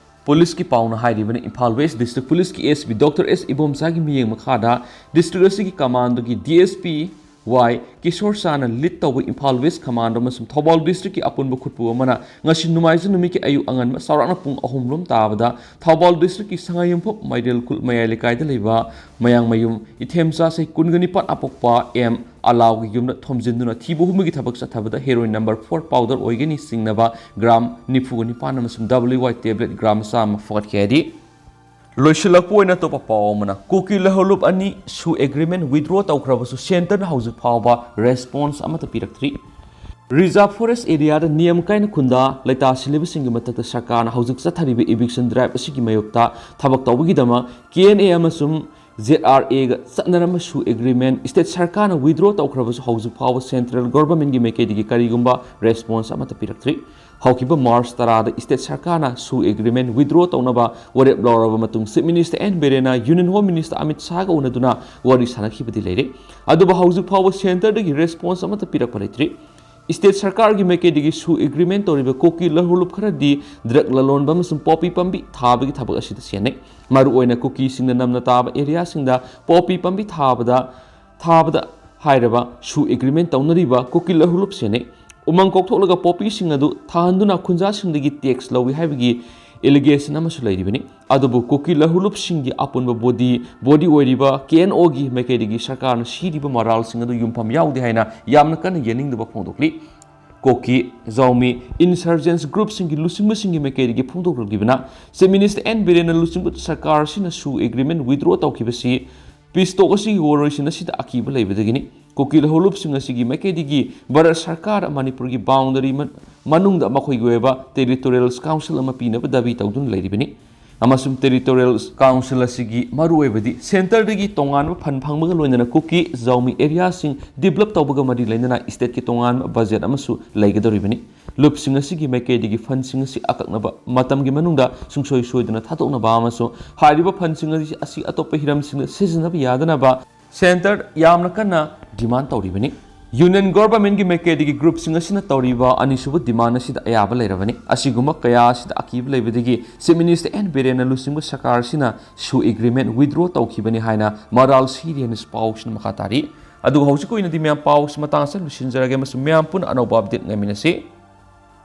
ꯄꯨꯂꯤꯁꯀꯤ ꯄꯥꯎꯅ ꯍꯥꯏꯔꯤꯕꯅꯤ, ꯏꯝꯐꯥꯜ ꯋꯦꯁ ꯗꯤꯁꯇ꯭ꯔꯤꯛ ꯄꯨꯂꯤꯁꯀꯤ ꯑꯦꯁ ꯄꯤ ꯗꯣꯛꯇꯔ ꯑꯦꯁ ꯏꯕꯣꯝꯆꯥꯒꯤ ꯃꯤꯠꯌꯦꯡ ꯃꯈꯥꯗ ꯗꯤꯁꯇ꯭ꯔꯤꯛ ꯑꯁꯤꯒꯤ ꯀꯃꯥꯟꯗꯣꯒꯤ ꯗꯤ ꯑꯦꯁ ꯄꯤ ꯋꯥꯏ ꯀꯤꯁꯣꯔ ꯁꯥꯅ ꯂꯤꯗ ꯇꯧꯕ ꯏꯝꯐꯥꯜ ꯋꯦꯁ ꯀꯃꯥꯟꯗꯣ ꯑꯃꯁꯨꯡ ꯊꯧꯕꯥꯜ ꯗꯤꯁꯇ꯭ꯔꯤꯛꯀꯤ ꯑꯄꯨꯟꯕ ꯈꯨꯠꯄꯨ ꯑꯃꯅ ꯉꯁꯤ ꯅꯣꯡꯃꯥꯏꯖꯤꯡ ꯅꯨꯃꯤꯠꯀꯤ ꯑꯌꯨꯛ ꯑꯉꯟꯕ ꯆꯥꯎꯔꯥꯛꯅ ꯄꯨꯡ ꯑꯍꯨꯝ ꯂꯣꯝ ꯇꯥꯕꯗ ꯊꯧꯕꯥꯜ ꯗꯤꯁꯇ꯭ꯔꯤꯛꯀꯤ ꯁꯉꯥꯏꯌꯨꯝꯐꯝ ꯃꯥꯏꯔꯦꯜ ꯈꯨꯜ ꯃꯌꯥꯏ ꯂꯩꯀꯥꯏꯗ ꯂꯩꯕ ꯃꯌꯥꯡꯃꯌꯨꯝ ꯏꯊꯦꯝꯆꯥ ꯆꯍꯤ ꯀꯨꯟꯒ ꯅꯤꯄꯥꯟ ꯑꯄꯣꯛꯄ ꯑꯦꯝ ꯑꯂꯥꯎꯒꯤ ꯌꯨꯝꯗ ꯊꯣꯝꯖꯤꯟꯗꯨꯅ ꯊꯤꯕ ꯍꯨꯝꯕꯒꯤ ꯊꯕꯛ ꯆꯠꯊꯕꯗ ꯍꯦꯔꯣꯏꯟ ꯅꯝꯕꯔ ꯐꯣꯔ ꯄꯥꯎꯗꯔ ꯑꯣꯏꯒꯅꯤ ꯆꯤꯡꯅꯕ ꯒ꯭ꯔꯥꯝ ꯅꯤꯐꯨꯒ ꯅꯤꯄꯥꯟ ꯑꯃꯁꯨꯡ ꯗꯕꯜꯌꯨ ꯋꯥꯏ ꯇꯦꯕ꯭ꯂꯦꯠ ꯒ꯭ꯔꯥꯝ ꯆꯥꯝꯃ ꯐꯒꯠꯈꯤ ꯍꯥꯏꯔꯤ꯫ ꯂꯣꯏꯁꯤꯜꯂꯛꯄ ꯑꯣꯏꯅ ꯑꯇꯣꯞꯄ ꯄꯥꯎ ꯑꯃꯅ, ꯀꯨꯀꯤ ꯂꯧꯍꯧꯂꯨꯞ ꯑꯅꯤ ꯁꯨ ꯑꯦꯒ꯭ꯔꯤꯃꯦꯟ ꯋꯤꯗ꯭ꯔꯣ ꯇꯧꯈ꯭ꯔꯕꯁꯨ ꯁꯦꯟꯇꯔꯅ ꯍꯧꯖꯤꯛ ꯐꯥꯎꯕ ꯔꯦꯁꯄꯣꯟꯁ ꯑꯃꯠꯇ ꯄꯤꯔꯛꯇ꯭ꯔꯤ꯫ ꯔꯤꯖꯥꯔꯚ ꯐꯣꯔꯦꯁ ꯑꯦꯔꯤꯌꯥꯗ ꯅꯤꯌꯝ ꯀꯥꯏꯅ ꯈꯨꯟꯗꯥ ꯂꯩꯇꯥꯁꯤꯜꯂꯤꯕꯁꯤꯡꯒꯤ ꯃꯊꯛꯇ ꯁꯔꯀꯥꯔꯅ ꯍꯧꯖꯤꯛ ꯆꯠꯊꯔꯤꯕ ꯏꯚꯤꯛꯁꯟ ꯗ꯭ꯔꯥꯏꯚ ꯑꯁꯤꯒꯤ ꯃꯥꯌꯣꯛꯇ ꯊꯕꯛ ꯇꯧꯕꯒꯤꯗꯃꯛ ꯀꯦ ꯑꯦꯟ ꯑꯦ ꯑꯃꯁꯨꯡ ꯖꯦꯗ ꯑꯥꯔ ꯑꯦꯒ ꯆꯠꯅꯔꯝꯕ ꯁꯨ ꯑꯦꯒ꯭ꯔꯤꯃꯦꯟ ꯁ꯭ꯇꯦꯠ ꯁꯔꯀꯥꯔꯅ ꯋꯤꯗ꯭ꯔꯣ ꯇꯧꯈ꯭ꯔꯕꯁꯨ ꯍꯧꯖꯤꯛ ꯐꯥꯎꯕ ꯁꯦꯟꯇ꯭ꯔꯦꯜ ꯒꯣꯚꯔꯟꯃꯦꯟꯠꯀꯤ ꯃꯥꯏꯀꯩꯗꯒꯤ ꯀꯔꯤꯒꯨꯝꯕ ꯔꯦꯁꯄꯣꯟꯁ ꯑꯃꯠꯇ ꯄꯤꯔꯛꯇ꯭ꯔꯤ꯫ ꯍꯧꯈꯤꯕ ꯃꯥꯔꯆ ꯇꯔꯥꯗ ꯁ꯭ꯇꯦꯠ ꯁꯔꯀꯥꯔꯅ ꯁꯨ ꯑꯦꯒ꯭ꯔꯤꯃꯦꯟ ꯋꯤꯗ꯭ꯔꯣ ꯇꯧꯅꯕ ꯋꯥꯔꯦꯞ ꯂꯧꯔꯕ ꯃꯇꯨꯡ ꯆꯤꯐ ꯃꯤꯅꯤꯁꯇꯔ ꯑꯦꯟ ꯕꯤꯔꯦꯟꯅ ꯌꯨꯅꯤꯌꯟ ꯍꯣꯝ ꯃꯤꯅꯤꯁꯇꯔ ꯑꯃꯤꯠ ꯁꯥꯍꯒ ꯎꯅꯗꯨꯅ ꯋꯥꯔꯤ ꯁꯥꯅꯈꯤꯕꯗꯤ ꯂꯩꯔꯦ꯫ ꯑꯗꯨꯕꯨ ꯍꯧꯖꯤꯛ ꯐꯥꯎꯕ ꯁꯦꯟꯇꯔꯗꯒꯤ ꯔꯦꯁꯄꯣꯟꯁ ꯑꯃꯠꯇ ꯄꯤꯔꯛꯄ ꯂꯩꯇ꯭ꯔꯤ꯫ ꯁ꯭ꯇꯦꯠ ꯁꯔꯀꯥꯔꯒꯤ ꯃꯥꯏꯀꯩꯗꯒꯤ ꯁꯨ ꯑꯦꯒ꯭ꯔꯤꯃꯦꯟ ꯇꯧꯔꯤꯕ ꯀꯨꯀꯤ ꯂꯧꯍꯧꯂꯨꯞ ꯈꯔꯗꯤ ꯗ꯭ꯔꯒ ꯂꯂꯣꯟꯕ ꯑꯃꯁꯨꯡ ꯄꯣꯄꯤ ꯄꯥꯝꯕꯤ ꯊꯥꯕꯒꯤ ꯊꯕꯛ ꯑꯁꯤꯗ ꯁꯦꯟꯅꯩ꯫ ꯃꯔꯨꯑꯣꯏꯅ ꯀꯨꯀꯤꯁꯤꯡꯅ ꯅꯝꯅ ꯇꯥꯕ ꯑꯦꯔꯤꯌꯥꯁꯤꯡꯗ ꯄꯣꯄꯤ ꯄꯥꯝꯕꯤ ꯊꯥꯕꯗ, ꯊꯥꯕꯗ ꯍꯥꯏꯔꯕ ꯁꯨ ꯑꯦꯒ꯭ꯔꯤꯃꯦꯟ ꯇꯧꯅꯔꯤꯕ ꯀꯨꯀꯤ ꯂꯧꯍꯧꯂꯨꯞ ꯁꯦꯟꯅꯩ꯫ ꯎꯃꯪ ꯀꯣꯛꯊꯣꯛꯂꯒ ꯄꯣꯄꯤꯁꯤꯡ ꯑꯗꯨ ꯊꯥꯍꯟꯗꯨꯅ ꯈꯨꯟꯖꯥꯁꯤꯡꯗꯒꯤ ꯇꯦꯛꯁ ꯂꯧꯏ ꯍꯥꯏꯕꯒꯤ ꯑꯦꯂꯤꯒꯦꯁꯟ ꯑꯃꯁꯨ ꯂꯩꯔꯤꯕꯅꯤ꯫ ꯑꯗꯨꯕꯨ ꯀꯨꯀꯤ ꯂꯧꯍꯧꯂꯨꯞꯁꯤꯡꯒꯤ ꯑꯄꯨꯟꯕ ꯕꯣꯗꯤ, ꯕꯣꯗꯤ ꯑꯣꯏꯔꯤꯕ ꯀꯦ ꯑꯦꯟ ꯑꯣꯒꯤ ꯃꯥꯏꯀꯩꯗꯒꯤ ꯁꯔꯀꯥꯔꯅ ꯁꯤꯔꯤꯕ ꯃꯔꯥꯜꯁꯤꯡ ꯑꯗꯨ ꯌꯨꯝꯐꯝ ꯌꯥꯎꯗꯦ ꯍꯥꯏꯅ ꯌꯥꯝꯅ ꯀꯟꯅ ꯌꯥꯅꯤꯡꯗꯕ ꯐꯣꯡꯗꯣꯛꯂꯤ꯫ ꯀꯣꯀꯤ ꯖꯥꯎꯃꯤ ꯏꯟꯁꯔꯖꯦꯟꯁ ꯒ꯭ꯔꯨꯞꯁꯤꯡꯒꯤ ꯂꯨꯆꯤꯡꯕꯁꯤꯡꯒꯤ ꯃꯥꯏꯀꯩꯗꯒꯤ ꯐꯣꯡꯗꯣꯛꯂꯛꯂꯤꯕꯅ, ꯆꯤꯐ ꯃꯤꯅꯤꯁꯇꯔ ꯑꯦꯟ ꯕꯤꯔꯦꯟꯅ ꯂꯨꯆꯤꯡꯕ ꯁꯔꯀꯥꯔ ꯑꯁꯤꯅ ꯁꯨ ꯑꯦꯒ꯭ꯔꯤꯃꯦꯟ ꯋꯤꯗ꯭ꯔꯣ ꯇꯧꯈꯤꯕꯁꯤ ꯄꯤꯁ ꯇꯣꯛ ꯑꯁꯤꯒꯤ ꯋꯥꯔꯣꯏꯁꯤꯟ ꯑꯁꯤꯗ ꯑꯀꯤꯕ ꯂꯩꯕꯗꯒꯤꯅꯤ꯫ ꯀꯨꯀꯤ ꯂꯧꯍꯧꯂꯨꯞꯁꯤꯡ ꯑꯁꯤꯒꯤ ꯃꯥꯏꯀꯩꯗꯒꯤ ꯚꯥꯔꯠ ꯁꯔꯀꯥꯔ ꯃꯅꯤꯄꯨꯔꯒꯤ ꯕꯥꯎꯟꯗꯔꯤ ꯃ-, ꯃꯅꯨꯡꯗ ꯃꯈꯣꯏꯒꯤ ꯑꯣꯏꯕ ꯇꯦꯔꯤꯇꯣꯔꯤꯌꯦꯜ ꯀꯥꯎꯟꯁꯤꯜ ꯑꯃ ꯄꯤꯅꯕ ꯗꯥꯕꯤ ꯇꯧꯗꯨꯅ ꯂꯩꯔꯤꯕꯅꯤ꯫ ꯑꯃꯁꯨꯡ ꯇꯦꯔꯤꯇꯣꯔꯤꯌꯦꯜ ꯀꯥꯎꯟꯁꯤꯜ ꯑꯁꯤꯒꯤ ꯃꯔꯨꯑꯣꯏꯕꯗꯤ ꯁꯦꯟꯇꯔꯗꯒꯤ ꯇꯣꯉꯥꯟꯕ ꯐꯟ ꯐꯪꯕꯒ ꯂꯣꯏꯅꯅ ꯀꯨꯀꯤ ꯖꯥꯎꯃꯤ ꯑꯦꯔꯤꯌꯥꯁꯤꯡ ꯗꯤꯕꯂꯞ ꯇꯧꯕꯒ ꯃꯔꯤ ꯂꯩꯅꯅ ꯏꯁꯇꯦꯠꯀꯤ ꯇꯣꯉꯥꯟꯕ ꯕꯖꯦꯠ ꯑꯃꯁꯨ ꯂꯩꯒꯗꯧꯔꯤꯕꯅꯤ꯫ ꯂꯨꯞꯁꯤꯡ ꯑꯁꯤꯒꯤ ꯃꯥꯏꯀꯩꯗꯒꯤ ꯐꯟꯁꯤꯡ ꯑꯁꯤ ꯑꯀꯛꯅꯕ ꯃꯇꯝꯒꯤ ꯃꯅꯨꯡꯗ ꯁꯨꯡꯁꯣꯏ ꯁꯣꯏꯗꯅ ꯊꯥꯗꯣꯛꯅꯕ ꯑꯃꯁꯨꯡ ꯍꯥꯏꯔꯤꯕ ꯐꯟꯁꯤꯡ ꯑꯁꯤ, ꯑꯁꯤ ꯑꯇꯣꯞꯄ ꯍꯤꯔꯝꯁꯤꯡꯗ ꯁꯤꯖꯤꯟꯅꯕ ꯌꯥꯗꯅꯕ ꯁꯦꯟꯇꯔ ꯌꯥꯝꯅ ꯀꯟꯅ ꯗꯤꯃꯥꯟ ꯇꯧꯔꯤꯕꯅꯤ꯫ ꯌꯨꯅꯤꯌꯟ ꯒꯣꯚꯔꯟꯃꯦꯟꯠꯀꯤ ꯃꯥꯏꯀꯩꯗꯒꯤ ꯒ꯭ꯔꯨꯞꯁꯤꯡ ꯑꯁꯤꯅ ꯇꯧꯔꯤꯕ ꯑꯅꯤꯁꯨꯕ ꯗꯤꯃꯥꯟ ꯑꯁꯤꯗ ꯑꯌꯥꯕ ꯂꯩꯔꯕꯅꯤ꯫ ꯑꯁꯤꯒꯨꯝꯕ ꯀꯌꯥ ꯑꯁꯤꯗ ꯑꯀꯤꯕ ꯂꯩꯕꯗꯒꯤ ꯆꯤꯐ ꯃꯤꯅꯤꯁꯇꯔ ꯑꯦꯟ ꯕꯤꯔꯦꯟꯅ ꯂꯨꯆꯤꯡꯕ ꯁꯔꯀꯥꯔ ꯑꯁꯤꯅ ꯁꯨ ꯑꯦꯒ꯭ꯔꯤꯃꯦꯟ ꯋꯤꯗ꯭ꯔꯣ ꯇꯧꯈꯤꯕꯅꯤ ꯍꯥꯏꯅ ꯃꯔꯥꯜ ꯁꯤꯔꯦꯅ ꯄꯥꯎꯁꯤꯅ ꯃꯈꯥ ꯇꯥꯔꯤ꯫ ꯑꯗꯨꯒ ꯍꯧꯖꯤꯛꯀꯤ ꯑꯣꯏꯅꯗꯤ ꯃꯌꯥꯝ ꯄꯥꯎꯁꯤ ꯃꯇꯥꯡ ꯑꯁꯤꯗ ꯂꯣꯏꯁꯤꯟꯖꯔꯒꯦ ꯑꯃꯁꯨꯡ ꯃꯌꯥꯝ ꯄꯨꯟꯅ ꯑꯅꯧꯕ ꯑꯞꯗꯦꯠ ꯉꯥꯏꯃꯤꯟꯅꯁꯤ꯫